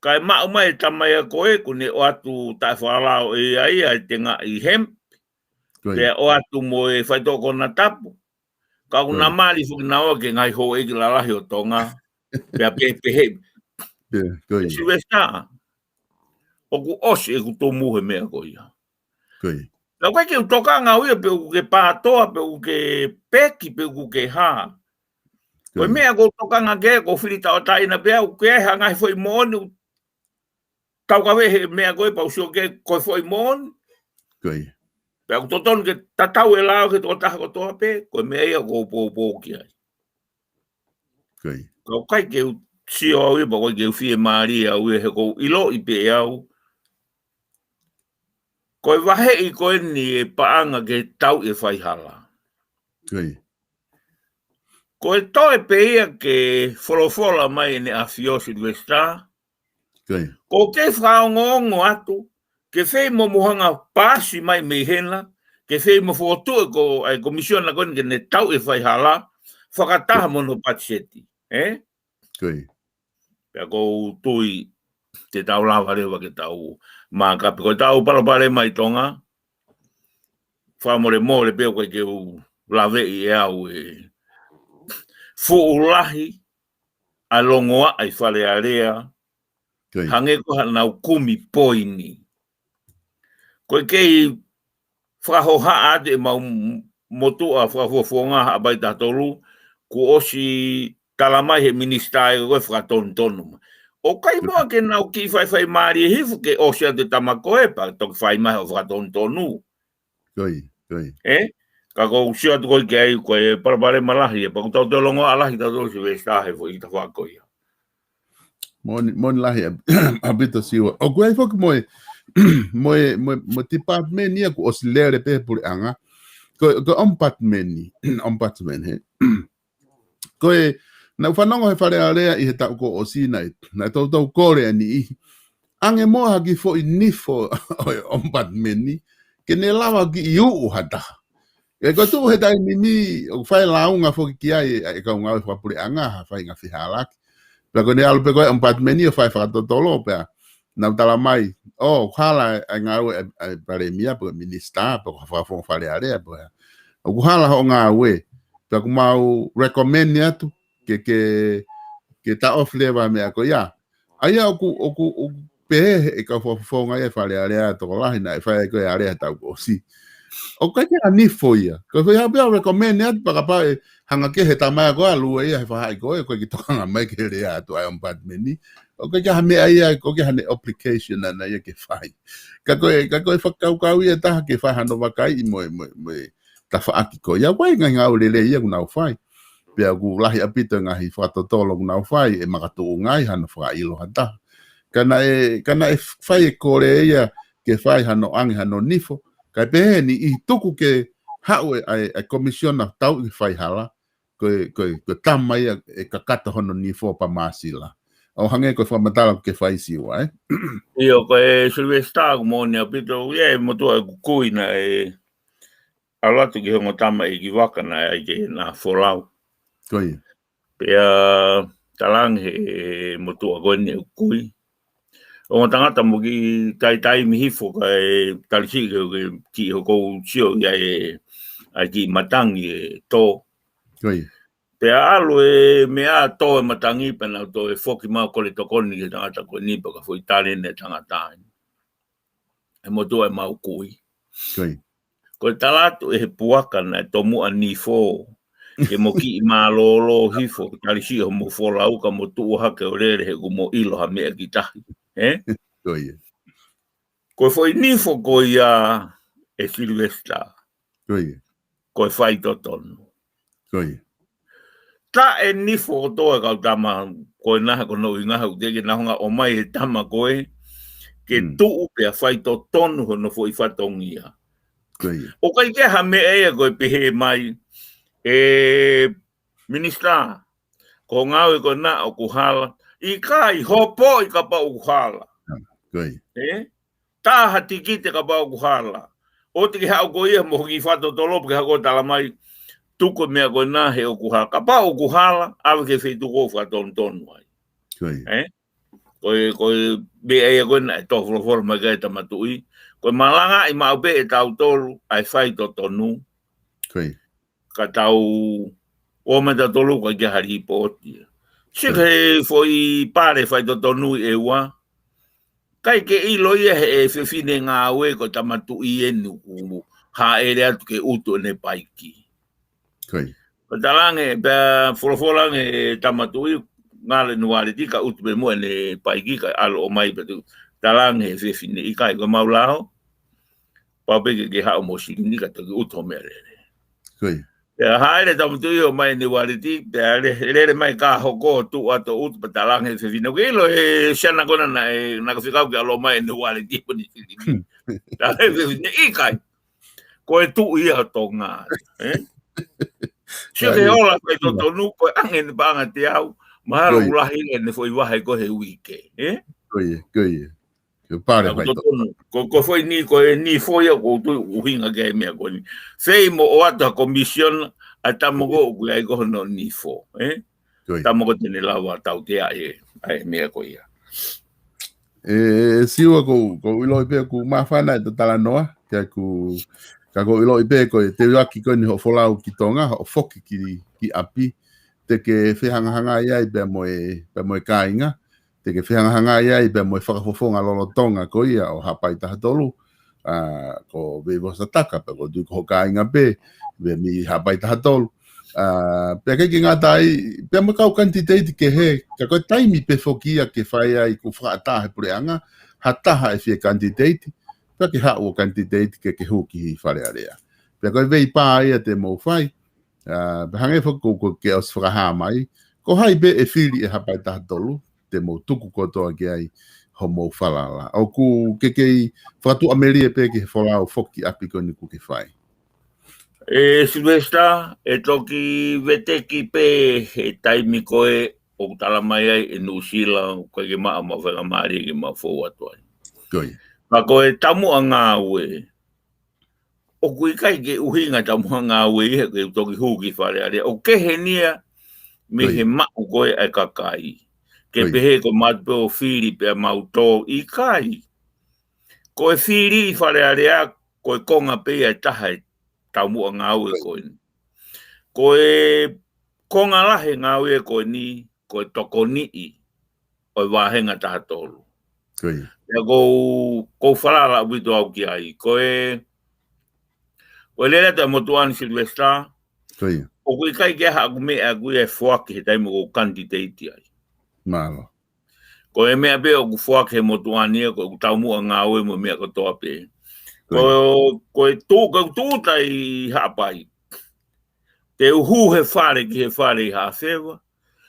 kae maʻu mai e tama ia ko ē, kuo ne ʻoatu taʻefakalao ʻe ia ia e tengaʻi hemp, pea ʻoatu mo e faitoʻo konatapu. Ka ʻoku na mali foki naua ki he ngaahi houʻeiki lalahi ʻo Tonga, pea pehē pē. Silivesitā, ʻoku ʻosi ʻeku tumu he meʻa ko ia. Ka ʻoku ʻikai ke u tokanga au ia pe ʻoku ke pātoa, pe ʻoku ke peki, pe ʻoku ke hā. Ko e meʻa ʻoku ou tokanga ki ai, ʻoku ou fili tauʻatāina pē au, ʻoku ʻi ai ha ngaahi foʻi moʻoni ʻoku taukaveʻi he meʻa ko ē pea u sio ki ai ko e foʻi moʻoni. Pea ʻoku totonu ke tatau e lao ki he tokotaha kotoa pē, ko e meʻa ia ʻoku ou poupou ki ai. Ka ʻoku ʻikai ke u sio au ia, pea ʻoku ʻikai ke u fiemālie au ia, he ʻoku ou ʻiloʻi pē ʻe au ko e vaheʻi ko eni e paʻanga ke tau e faihala. Ko e toe pē ia ke folofola mai ʻEne ʻAfio Silivesitā, ʻoku ou kei fakaongoongo atu, ke fei mo mou hanga paasi mai mei hena, ke fei mo fokotuʻu e ko, e komisiona ko eni ke ne tau e faihala, fakataha mo hono patiseti, ē? Pea ʻoku ou tui te tau lava leva ke tau maaka pē ko ʻetau palopalema ʻi Tonga, fakamolemole pē ʻoku ʻikai ke u laveʻi ʻe au e fuʻu lahi ʻa e longoaʻa ʻi Fale Alea, hangē ko haʻanau kumi poini. ʻOku ou kei fakahohaʻa atu ʻemau motuʻa fakafofonga Haʻapai taha tolu, kuo ʻosi tala mai he minisitā ia ko e fakatonutonu mai. ʻOku ʻikai muʻa ke nau kiʻi faifai mālie hifo ke ʻosi atu e tama ko ē pea toki fai mai hoʻo fakatonutonu. Ē? Ka ʻoku ou sio atu ko ē ki ai ko e palopalema lahi, ē, pea ʻoku tau toe longoaʻa lahi tautolu Silivesitā he foʻi tafaʻaki ko ia. Moʻoni, moʻoni lahi ʻa, ʻaupito Siua. ʻOku ʻi ai foki mo e, mo e, mo e, mo e department ia kuo ʻosi lele pē he puleʻanga. Ko, ko e ombudsman, ombudsman he. Ko e, naʻá ku fanongo he Fale Alea ʻi he taʻu kuo ʻosi naʻe, naʻe toutou kole ʻa e niʻihi. ʻAnge muʻa ha kiʻi foʻi nifo ʻo e ombudsman, ke ne lava kiʻi uʻu ha taha. ʻE ko e tuʻu he taimi ni, ʻoku fai lāunga foki ki ai e, e kau ngāue fakapuleʻanga, ha faʻahinga fehālaaki. Pea ko ʻene ʻalu pē ko ē ombudsman ʻo fai fakatotolo pea nau tala mai, ʻoku hala e ngāue ʻa e, ʻa e palēmia pe ko e minisitā pe ko e fakafofonga Fale Alea pe ko e hā. ʻOku hala hoʻo ngāue. Pea ʻoku mau recommend atu ke, ke, ke taʻofi leva e meʻa ko ia. ʻA ia ʻoku, ʻoku, ʻoku pehē ʻe he kau fakafofonga ia e Fale Alea tokolahi naʻe fai ai ko ē e alea he taʻu kuo ʻosi. ʻOku ʻikai ke ʻi ai ha nifo ia. Ko e foʻi ʻaho pē ʻoku recommend atu pea kapau ʻe hanga ki he tama ia ko ē ʻo lue ia he faʻahi ko ē, ʻoku ʻikai ke tokanga mai ki he lea atu ʻa e ombudsman. ʻOku ʻikai ke ʻi ai ha meʻa ia, ʻoku ʻikai ke ʻi ai haʻane obligation ʻaʻana ia ke fai. Ka ko e, ka ko e fakakaukau ia ʻe taha ke fai hano vakaiʻi mo e, mo e, mo e tafaʻaki ko ia. ʻOku ʻi ai e ngaahi ngāue lelei ia ʻoku nau fai. Pea ʻoku lahi ʻaupito e ngaahi fakatotolo ʻoku nau fai, ʻe makatuʻunga ai hano fakaʻilo ha taha. Ka naʻe, ka naʻe fai e kole ia ke fai hano ʻange hano nifo. Kae pehē ni ʻi he tuku ke haʻu e, ʻa e, ʻa e komisiona tau ʻi he faihala. Ko e, ko e, ko e tama ia ʻe kakato hono nifo pea māsila. ʻO hangē ko e fakamatala ʻoku ke fai Siua, ē? ʻIo, ko e Silivesitā ʻoku moʻoni ʻaupito, ʻoku ʻi ai e motuʻa ʻeku kui naʻe ʻalu atu ki he ongo tamaʻi ʻeikivaka naʻe ʻi ai ke na folau. Pea talaange he motuʻa ko eni ʻeku kui, ongo tangata mo kiʻi taitaimi hifo kae tali siʻi ke, ke kiʻi hoko ʻo sio ia e, ʻa e kiʻi matangi ʻe tō. Pea ʻalu e meʻa ʻo tō e matangi pea nau toe foki mai ʻo kole tokoni ki he tangata ko eni pea ka foʻi tali ʻe he tangata ʻe he motuʻa ʻemau kui. Ko e tala atu ʻe he puaka naʻe tomuʻa nifo, ke mo kiʻi mālōlō hifo, tali siʻi hoʻomo folau ka mo tuʻu hake ʻo lele he ʻoku mo ʻilo ha meʻa ki tahi. Ē? Ko e foʻi nifo ko ia ʻe Silivesitā. Ko e faitotonu. Taʻe nifo kotoa e kau tama ko ena he ko hono ʻuhinga he ʻoku teʻeki ke nau hanga ʻo ʻomai e tama ko ē ke tuʻu pea faitotonu hono foʻi fatongia. ʻOku ʻikai ke ʻi ai ha meʻa ia ko e pehē mai ʻe minisitā, ko e ngāue ko ena ʻoku hala. ʻIkai, hopoʻi kapau ʻoku hala. Ē? Tā ha tikite kapau ʻoku hala. ʻOua te ke haʻu koe ia mo hoʻo kiʻi fakatotolo pea ke haʻu koe ʻo tala mai, tuku e meʻa ko ena he ʻoku hala. Kapau ʻoku hala, ʻave ki he feituʻu ʻoku fakatonutonu ai. Ko ia. Ē? Ko e, ko e meʻa ia ko ena ʻe toʻo folofola mai ki ai e Tama Tuʻi. Ko e malangaʻi maʻu pē ʻe tautolu ʻa e faitotonu. Ko ia. Ka tau ō mai tautolu ʻoku ʻikai ke ʻi ai ha lipooti. Sio ki he foʻi pale faitotonu ʻe ua. ʻIkai ke ʻilo ia he ʻe fefine ngāue ko e Tama Tuʻi eni ʻoku hāʻele atu ke ʻutu ʻene paiki. Ko ia. Ko e talaange, pea folofola ange e Tama Tuʻi, ngalo ʻene ualeti ka ʻutu pē muʻa ʻene paiki ka ʻalu ʻo ʻomai pē tuʻu. Talaange he fefine ʻikai ko e mau lao. Pau pē ke ke haʻu mo e silini ka toki ʻutu hoʻo meʻalele. Ko ia. Pea hāʻele e Tama Tuʻi ʻo ʻomai ʻene ualeti, pea le-, lele mai ka hoko ʻo tuʻu atu ʻo ʻutu pea talaange he fefine. ʻOku ke ʻilo e siana ko ena naʻe, naʻe fekau ke ʻalu ʻo ʻomai ʻene ualeti mo ʻene silini. Talaange he fefine ʻikai. Ko e Tuʻi ia ʻo Tonga. Ē? Sio ki he ola faitotonu, ko e ʻange ʻene paʻanga teau, mahalo ʻoku lahi ʻene foʻi vahe ko ē he uike. Ē? Ko ia, ko ia. Ko e pale faitotonu. Ko, ko e foʻi ni, ko e nifo ia ʻoku ou tui ʻoku ʻuhinga ki ai e meʻa ko eni. Fei mo ʻoatu ha commission, ʻa e Tama ko ē ʻoku ʻi ai ko hono nifo. Ē? Ko ia. Tama ko ē te ne lava tauteaʻi e, ʻa e meʻa ko ia. ʻE, ʻe Siua ʻoku, ʻoku ou ʻiloʻi pē ʻoku māfana ʻeta talanoa, ka ʻoku, ka ʻoku ou ʻiloʻi pē ko e teuaki ko eni hoʻo folau ki Tonga, hoʻo foki ki, ki ʻapi, te ke fehangahangai ai pea mo e, pea mo e kāinga, te ke fehangahangai ai pea mo e fakafofonga lolotonga ko ia ʻo Haʻapai Taha Tolu, ʻa, ko Veivosa Taka, pea ʻoku ou tui ko hoʻo kāinga pē, Veimi Haʻapai Taha Tolu. ʻA, pea ʻikai ke ngata ai, pea mo e kau kanititeiti kehe, ka ko e taimi pē foki ia ke fai ai ʻoku fakaʻatā he puleʻanga, ha taha ʻe fie kanititeiti, pea ke haʻu ʻo kanititeiti ke ke hū ki Fale Alea. Pea ko e veipā ia te mou fai, ʻa, pea hangē foki ko, ko ke ʻosi fakahā mai, ko hai pē ʻe fili ʻe Haʻapai Taha Tolu, te mou tuku kotoa ki ai homou falala. ʻOku ke kei fakatuʻamelie pē ki he folau foki ʻapi ko eni ʻoku ke fai. ʻE Sylvester, ʻe toki veteki pē he taimi ko ē ʻoku tala mai ai ʻe Nuʻusila, ʻoku ʻikai ke maʻu ha faingamālie ke mau fou atu ai. Ko ia. Ka ko e taumuʻa ngāue, ʻoku ʻikai ke ʻuhinga taumuʻa ngāue ia ke u toki hū ki Fale Alea. ʻOku kehe eni ia mei he maʻu ko ē ʻa e kakai. Ke pehē ko e matu pē ʻo fili pea mau tō, ʻikai. Ko e fili ʻi Fale Alea, ko e konga pē ia ʻe taha e taumuʻa ngāue ko eni. Ko e konga lahi e ngāue ko eni, ko e tokoniʻi ʻo e vāhenga taha tolu. Ko ia. Pea ʻoku ou, ʻoku ou falala ʻaupito au ki ai. Ko e, ko e lele atu e motuʻa ni Sylvester, ko ia, ʻoku ʻikai ke ʻi ai haʻaku meʻa ʻaʻaku ia ʻe foaki he taimi ʻoku ou kanititeiti ai. Mālō. Ko e meʻa pē ʻoku foaki he motuʻa ni ia, ko ʻeku taumuʻa ngāue mo e meʻa kotoa pē. Ko ia. Ko, ko e tū-, ko e tūʻuta ʻi Haʻapai. Te u hū he fale ki he fale ʻi Haʻafeva.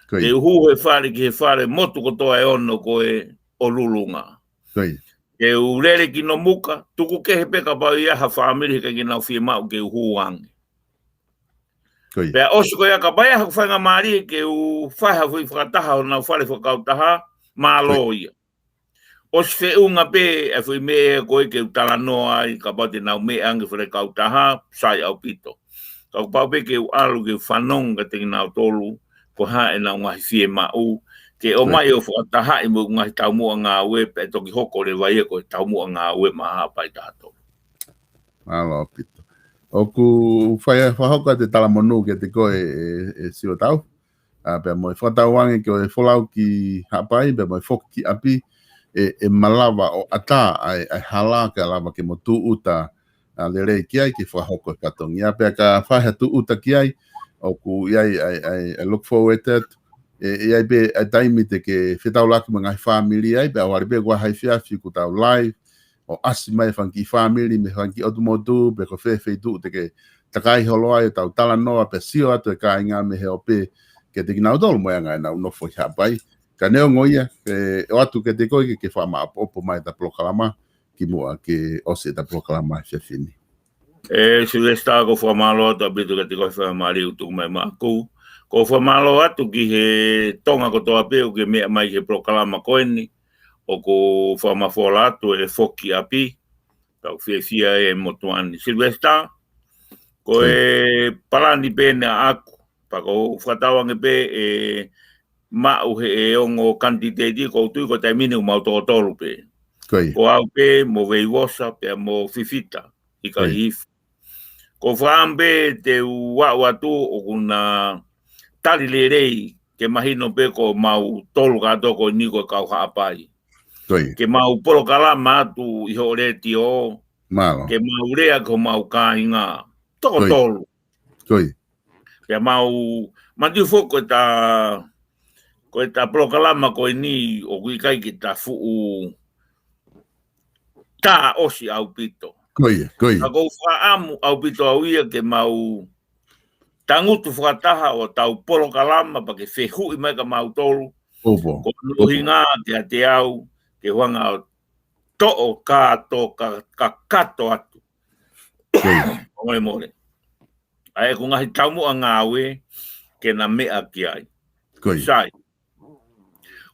Ko ia. Te u hū he fale ki he fale, motu kotoa ʻe ono ko ē ʻo Lulunga. Ko ia. Te u lele ki Nomuka, tuku kehe pē kapau ʻe ʻi ai ha fāmili he ʻikai ke nau fiemaʻu ke u hū ange. Ko ia. Pea ʻosi ko ia kapau ʻe ʻi ai haʻaku faingamālie ke u fai ha foʻi fakataha honau fale fakakautaha, mālō ia. ʻOsi feʻunga pē e foʻi meʻa ko ē ke u talanoa ai, kapau te nau meʻa ange fale kautaha, sai ʻaupito. Ka kuo pau pē ke u ʻalu ke u fanongo kiate kinautolu, ko e hā ʻenau ngaahi fiemaʻu, ke ʻomai ʻo fakatahaʻi mo e ngaahi taumuʻa ngāue, pea toki hoko leva ia ko e taumuʻa ngāue maʻa Haʻapai Taha Tolu. Mālō ʻaupito. ʻOku fai, fakahoko atu e talamonū kiate koe ʻe, ʻe, ʻe Siua Tau. ʻA, pea mo e fakatauange ko e folau ki Haʻapai, pea mo e foki ki ʻapi, ʻe, ʻe malava ʻo ʻatā ʻa e, ʻa e hala ke lava ke mo tūʻuta, ʻa, lelei ki ai ke fakahoko e fatongia. Pea ka fai ha tūʻuta ki ai, ʻoku ʻi ai, ʻa e, ʻa e, ʻa e look forward atu. ʻE, ʻe ʻi ai pē ʻa e taimi te ke fetaulaki mo e ngaahi fāmili ai, pea ʻoku ʻi ai pē ʻoku ʻi ai ha efiafi ʻoku tau live, ʻo ʻasi mai e fanga kiʻi fāmili mei he fanga kiʻi ʻotu motu, pe ko fē feituʻu te ke takai holo ai ʻo tau talanoa pea sio atu e kāinga mei he ope kiate kinautolu mo e anga ʻenau nofo ʻi Haʻapai. Ka neongo ia, ʻe, ʻoatu kiate koe ke, ke fakamāʻopoʻopo mai ʻeta polokalama kimuʻa ke ʻosi ʻeta polokalama he efiafi ni. ʻE Sylvester, ʻoku ou fakamālō atu ʻaupito kiate koe he faingamālie ʻoku tuku mai maʻaku. ʻOku ou fakamālō atu ki he Tonga kotoa pē ʻoku ke meʻa mai ki he polokalama ko eni. ʻOku ou fakamafola atu e foki ʻapi. Tau fiefia e motuʻa ni. Sylvester, ʻoku Ko e palani pē ʻeni ʻaʻaku, pea ʻoku ou fakatauange pē ʻe maʻu ʻe he ongo kanititeiti, ʻoku ou tui ko e taimi ni ʻoku mau toko tolu pē. Ko au pē, mo Veivosa, pea mo Fifita, ʻIkahihifo. ʻOku ou fakaʻamu pē te u aʻu atu ʻoku na tali lelei ke mahino pē ko mau tolu kātoa ko eni ko e kau Haʻapai. Ke mau polokalama atu ʻi hoʻo letiō, ke mau lea ki homau kāinga. Toko tolu. Pea mau, manatu foki ko ʻeta, ko ʻeta polokalama ko eni ʻoku ʻikai ke ta fuʻu tā ʻosi ʻaupito. Ka ʻoku ou fakaʻamu ʻaupito au ia ke mau tangutu fakataha ʻo tau polokalama pea ke fehuʻi mai kia mautolu. Ko hono ʻuhinga kiate au, ke u hanga ʻo toʻo kātoa, ka, kakato atu. ʻO mole mole. ʻA ʻeku ngaahi taumuʻa ngāue ke na meʻa ki ai. Sai.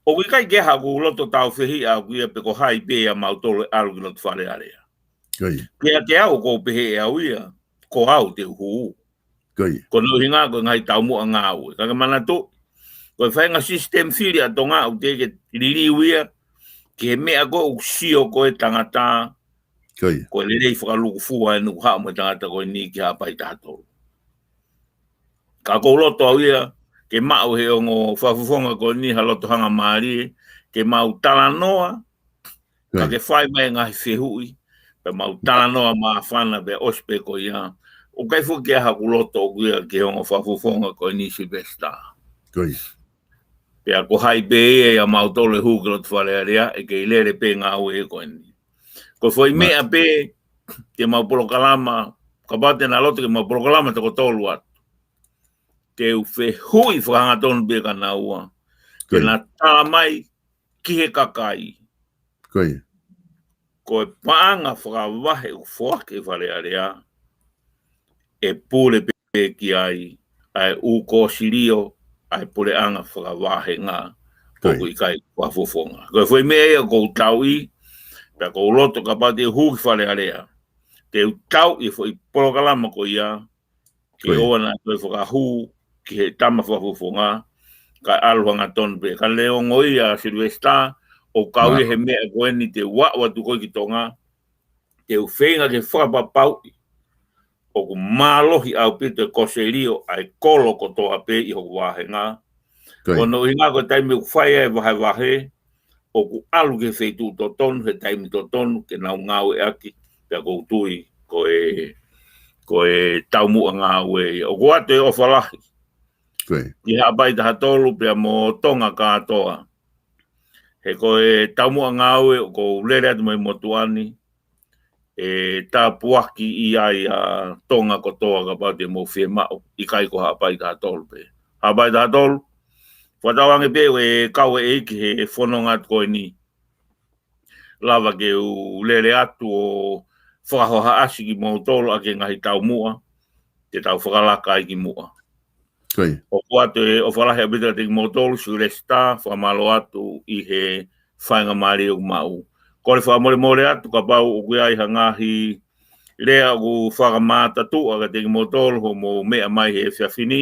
ʻOku ʻikai ke ʻi ai haʻaku loto tāufehiʻa ʻaʻaku ia pe ko hai pē ʻia mautolu ʻe ʻalu ki loto Fale Alea. Kiate au ʻoku ou pehē ʻe au ia, ko au te u hū. Ko hono ʻuhinga ko e ngaahi taumuʻa ngāue. Ka ke manatu, ko e faʻahinga sisitemi fili ʻa Tonga ʻoku teʻeki ke liliu ia ki he meʻa ko ē ʻoku sio ko ē tangata, ko e lelei fakalūkufua ʻene haʻu mo e tangata ko eni ki Haʻapai taha tolu. Ka ʻoku ou loto au ia ke maʻu ʻe he ongo fakafofonga ko eni ha loto hangamālie, ke mau talanoa, ka ke fai mai e ngaahi fehuʻi, pea mau talanoa māfana pea ʻosi pē ko ia. ʻOku ʻikai foki ke ʻi ai haʻaku loto ʻaʻaku ia ki he ongo fakafofonga ko eni Silivesitā. Pea ko hai pē ia ʻia mautolu ʻe hū ki loto Fale Alea, ʻe kei lele pē ngāue ko eni. Ko e foʻi meʻa pē, te mau polokalama, kapau te na loto ke mau polokalama toko tolu atu, te u fehuʻi fakahangatonu pē kia naua ke na tala mai ki he kakai. Ko e paʻanga fakavahe ʻoku foaki ʻe Fale Alea, ʻe pule pē ki ai ʻa e ʻū kōsilio ʻa e puleʻanga fakavahenga, ʻoku ʻikai fakafofonga. Ko e foʻi meʻa ia ʻoku ou tauʻi, pea ʻoku ou loto kapau te u hū ki Fale Alea, te u tauʻi e foʻi polokalama ko ia, ke ʻoua naʻa toe fakahū ki he tama fakafofonga, kae ʻalu hangatonu pē. Ka neongo ia Silivesitā, ʻoku kau ia he meʻa ko eni te u aʻu atu ko ē ki Tonga, te u feinga ke fakapapauʻi ʻoku mālohi ʻaupito e kōsilio ʻa e kolo kotoa pē ʻi hoku vāhenga. Ko hono ʻuhinga ko e taimi ʻoku fai ai e vahevahe, ʻoku ʻalu ki he feituʻu totonu, he taimi totonu, ke nau ngāueʻaki, pea ʻoku ou tui, ko e, ko e taumuʻa ngāue ia. ʻOku ʻoatu e ʻofa lahi ki Haʻapai taha tolu pea mo Tonga kātoa. He ko e taumuʻa ngāue ʻoku ou lele atu mai motuʻa ni, ʻe tāpuakiʻi ai ʻa Tonga kotoa kapau te mou fiemaʻu, ʻikai ko Haʻapai taha tolu pē. Haʻapai taha tolu, fakatauange pē ʻe kau e ʻEiki he fononga atu ko eni, lava ke u lele atu ʻo fakahohaʻasi kimoutolu ʻaki e ngaahi taumuʻa te tau fakalaka ai ki muʻa. ʻOku ʻoatu e ʻofa lahi ʻaupito kiate kimoutolu, Silivesitā, fakamālō atu ʻi he faingamālie ʻoku maʻu. Kole fakamolemole atu kapau ʻoku ʻi ai ha ngaahi lea ʻoku fakamātatuʻa kiate kimoutolu hoʻomou meʻa mai he efiafi ni,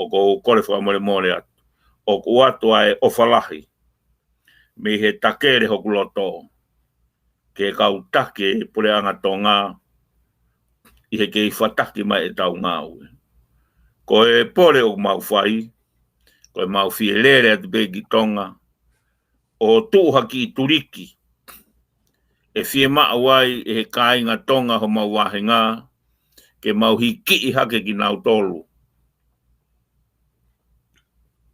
ʻoku ou kole fakamolemole atu. ʻOku ʻoatu ʻa e ʻofa lahi mei he takele hoku loto ki he kau taki e puleʻanga Tonga ʻi he kei fataki mai ʻetau ngāue. Ko e pole ʻoku mau fai, ko e mau fie lele atu pē ki Tonga ʻo tuʻu ha kiʻi tuliki ʻe fiemaʻu ai ʻe he kāinga Tonga homau vāhenga, ke mau hikiʻi hake kinautolu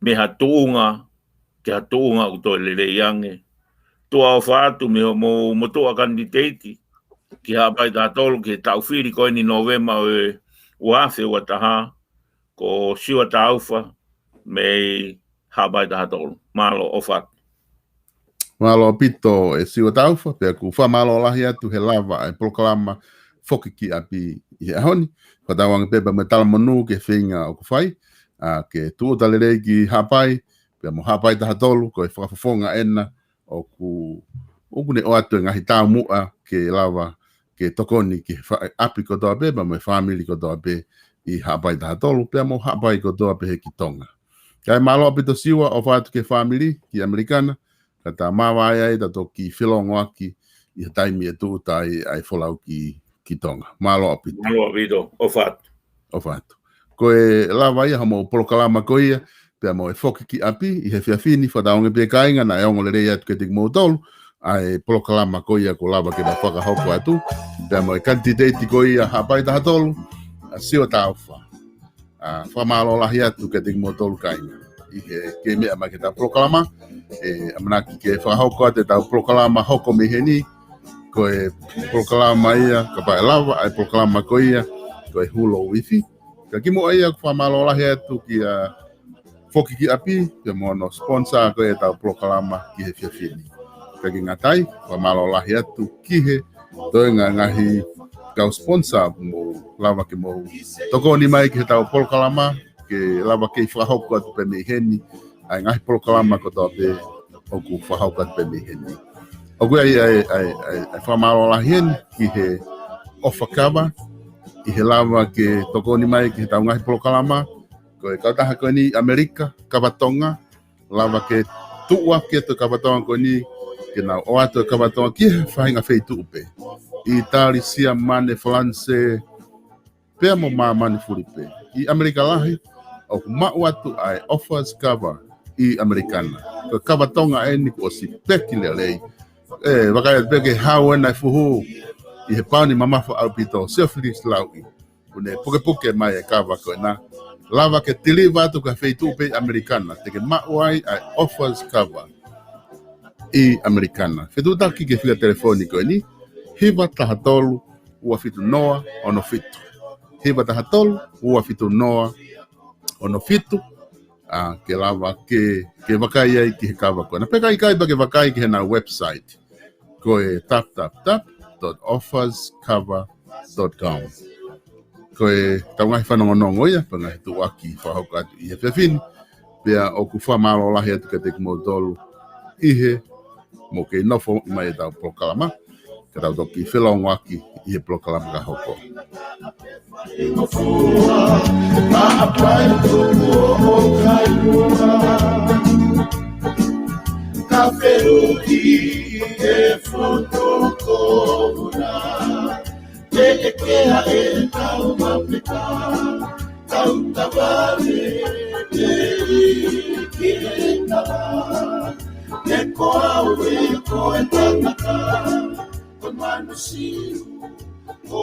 mei ha tuʻunga ki ha tuʻunga ʻoku toe lelei ange. Tuʻa ʻofa atu mei hoʻomou motuʻa kanititeiti ki Haʻapai taha tolu ki he taʻu fili ko eni Nōvema ʻo e ua afe ua taha, ko Siua Taufa mei Haʻapai taha tolu. Mālō, ʻofa atu. Mālō ʻaupito ʻe Siua Taufa, pea ʻoku fakamālō lahi atu he lava e polokalama Foki ki ʻApi ʻi he ʻaho ni. Fakatauange pē pea mo e talamonū ki he feinga ʻoku fai, ʻa, ke tūʻuta lelei ki Haʻapai, pea mo Haʻapai taha tolu, ko e fakafofonga ena ʻoku, ʻoku ne ʻoatu e ngaahi taumuʻa ke lava ke tokoni ki he fa-, ʻapi kotoa pē, pea mo e fāmili kotoa pē ʻi Haʻapai taha tolu, pea mo Haʻapai kotoa pē he ki Tonga. Kae mālō ʻaupito Siua, ʻofa atu ki he fāmili ki ʻAmelika na, ka ta māvae ai ta toki felōngoaki ʻi he taimi ʻe tuʻuta ai ʻa e folau ki, ki Tonga. Mālō ʻaupito. Mālō ʻaupito, ʻofa atu. ʻOfa atu. Ko e lava ia hoʻomou polokalama ko ia, pea mo e Foki ki ʻApi ʻi he efiafi ni. Fakatauange pē kāinga naʻe ongo lelei atu kiate kimoutolu ʻa e polokalama ko ia kuo lava ke ta fakahoko atu, pea mo e kanititeiti ko ia Haʻapai taha tolu, ʻa Siua Taufa. ʻA, fakamālō lahi atu kiate kimoutolu kāinga ʻi he kei meʻa mai ki heʻetau polokalama. ʻE ʻamanaki ke fakahoko atu ʻetau polokalama hoko mei heni, ko e polokalama ia, kapau ʻe lava ʻa e polokalama ko ia, ko e Hulu Wifi. Ka kimuʻa ia, ʻoku fakamālō lahi atu kia Foki ki ʻApi, pea mo hono sponsor ko ia ʻetau polokalama ki he efiafi ni. Ka ʻikai ke ngata ai, fakamālō lahi atu ki he toenga ngaahi kau sponsor mou lava ke mou tokoni mai ki heʻetau polokalama, ke lava ke fakahoko atu pē mei heni ʻa e ngaahi polokalama kotoa pē ʻoku fakahoko atu pē mei heni. ʻOku ʻi ai ʻa e, ʻa e, ʻa e, ʻa e fakamālō lahi heni ki he ʻOfa Kava, ʻi he lava ke tokoni mai ki heʻetau ngaahi polokalama, ko e kautaha ko eni ʻAmelika, Kava Tonga, lava ke tuʻuaki atu e Kava Tonga ko eni, ke nau ʻoatu e Kava Tonga ki he faʻahinga feituʻu pē. ʻItali, Siamane, Falanisē, pea mo māmani fuli pē. ʻI ʻAmelika lahi, ʻoku maʻu atu ʻa e Offers Kava ʻi ʻAmelika na. Ko e Kava Tonga eni kuo ʻosi peki lelei. ʻE, vakai atu pē ke hau ena e fuhu ʻi he paoni mamafa ʻaupito, Sir Felix Lauʻi. Kuo ne pukepuke mai e kava ko ena. Lava ke tiliva atu ki ha feituʻu pē ʻi ʻAmelika na, te ke maʻu ai ʻa e Offers Kava ʻi ʻAmelika na. Fetuʻutaki ki he fika telefoni ko eni, hiva taha tolu, ua fitu noa, ono fitu. Hiva taha tolu, ua fitu noa, ono fitu. ʻA, ke lava ke, ke vakai ai ki he kava ko ena. Pea ka ʻikai pea ke vakai ki heʻenau website. Ko e www dot offers cover dot com. Ko ʻetau ngaahi fanongonongo ia, pea ngaahi tuʻuaki fakahoko atu ʻi he efiafi ni. Pea ʻoku fakamālō lahi atu kiate kimoutolu ʻi he mou kei nofo mai ʻetau polokalama. Ka tau toki felōngoaki ʻi he polokalama ka hoko. Ka feʻuki e foto ko una, te ʻeke ʻa e tau mapeka, tau tavale, te i ki he tava, te ko au e ko e tangata, ko manu siu, ko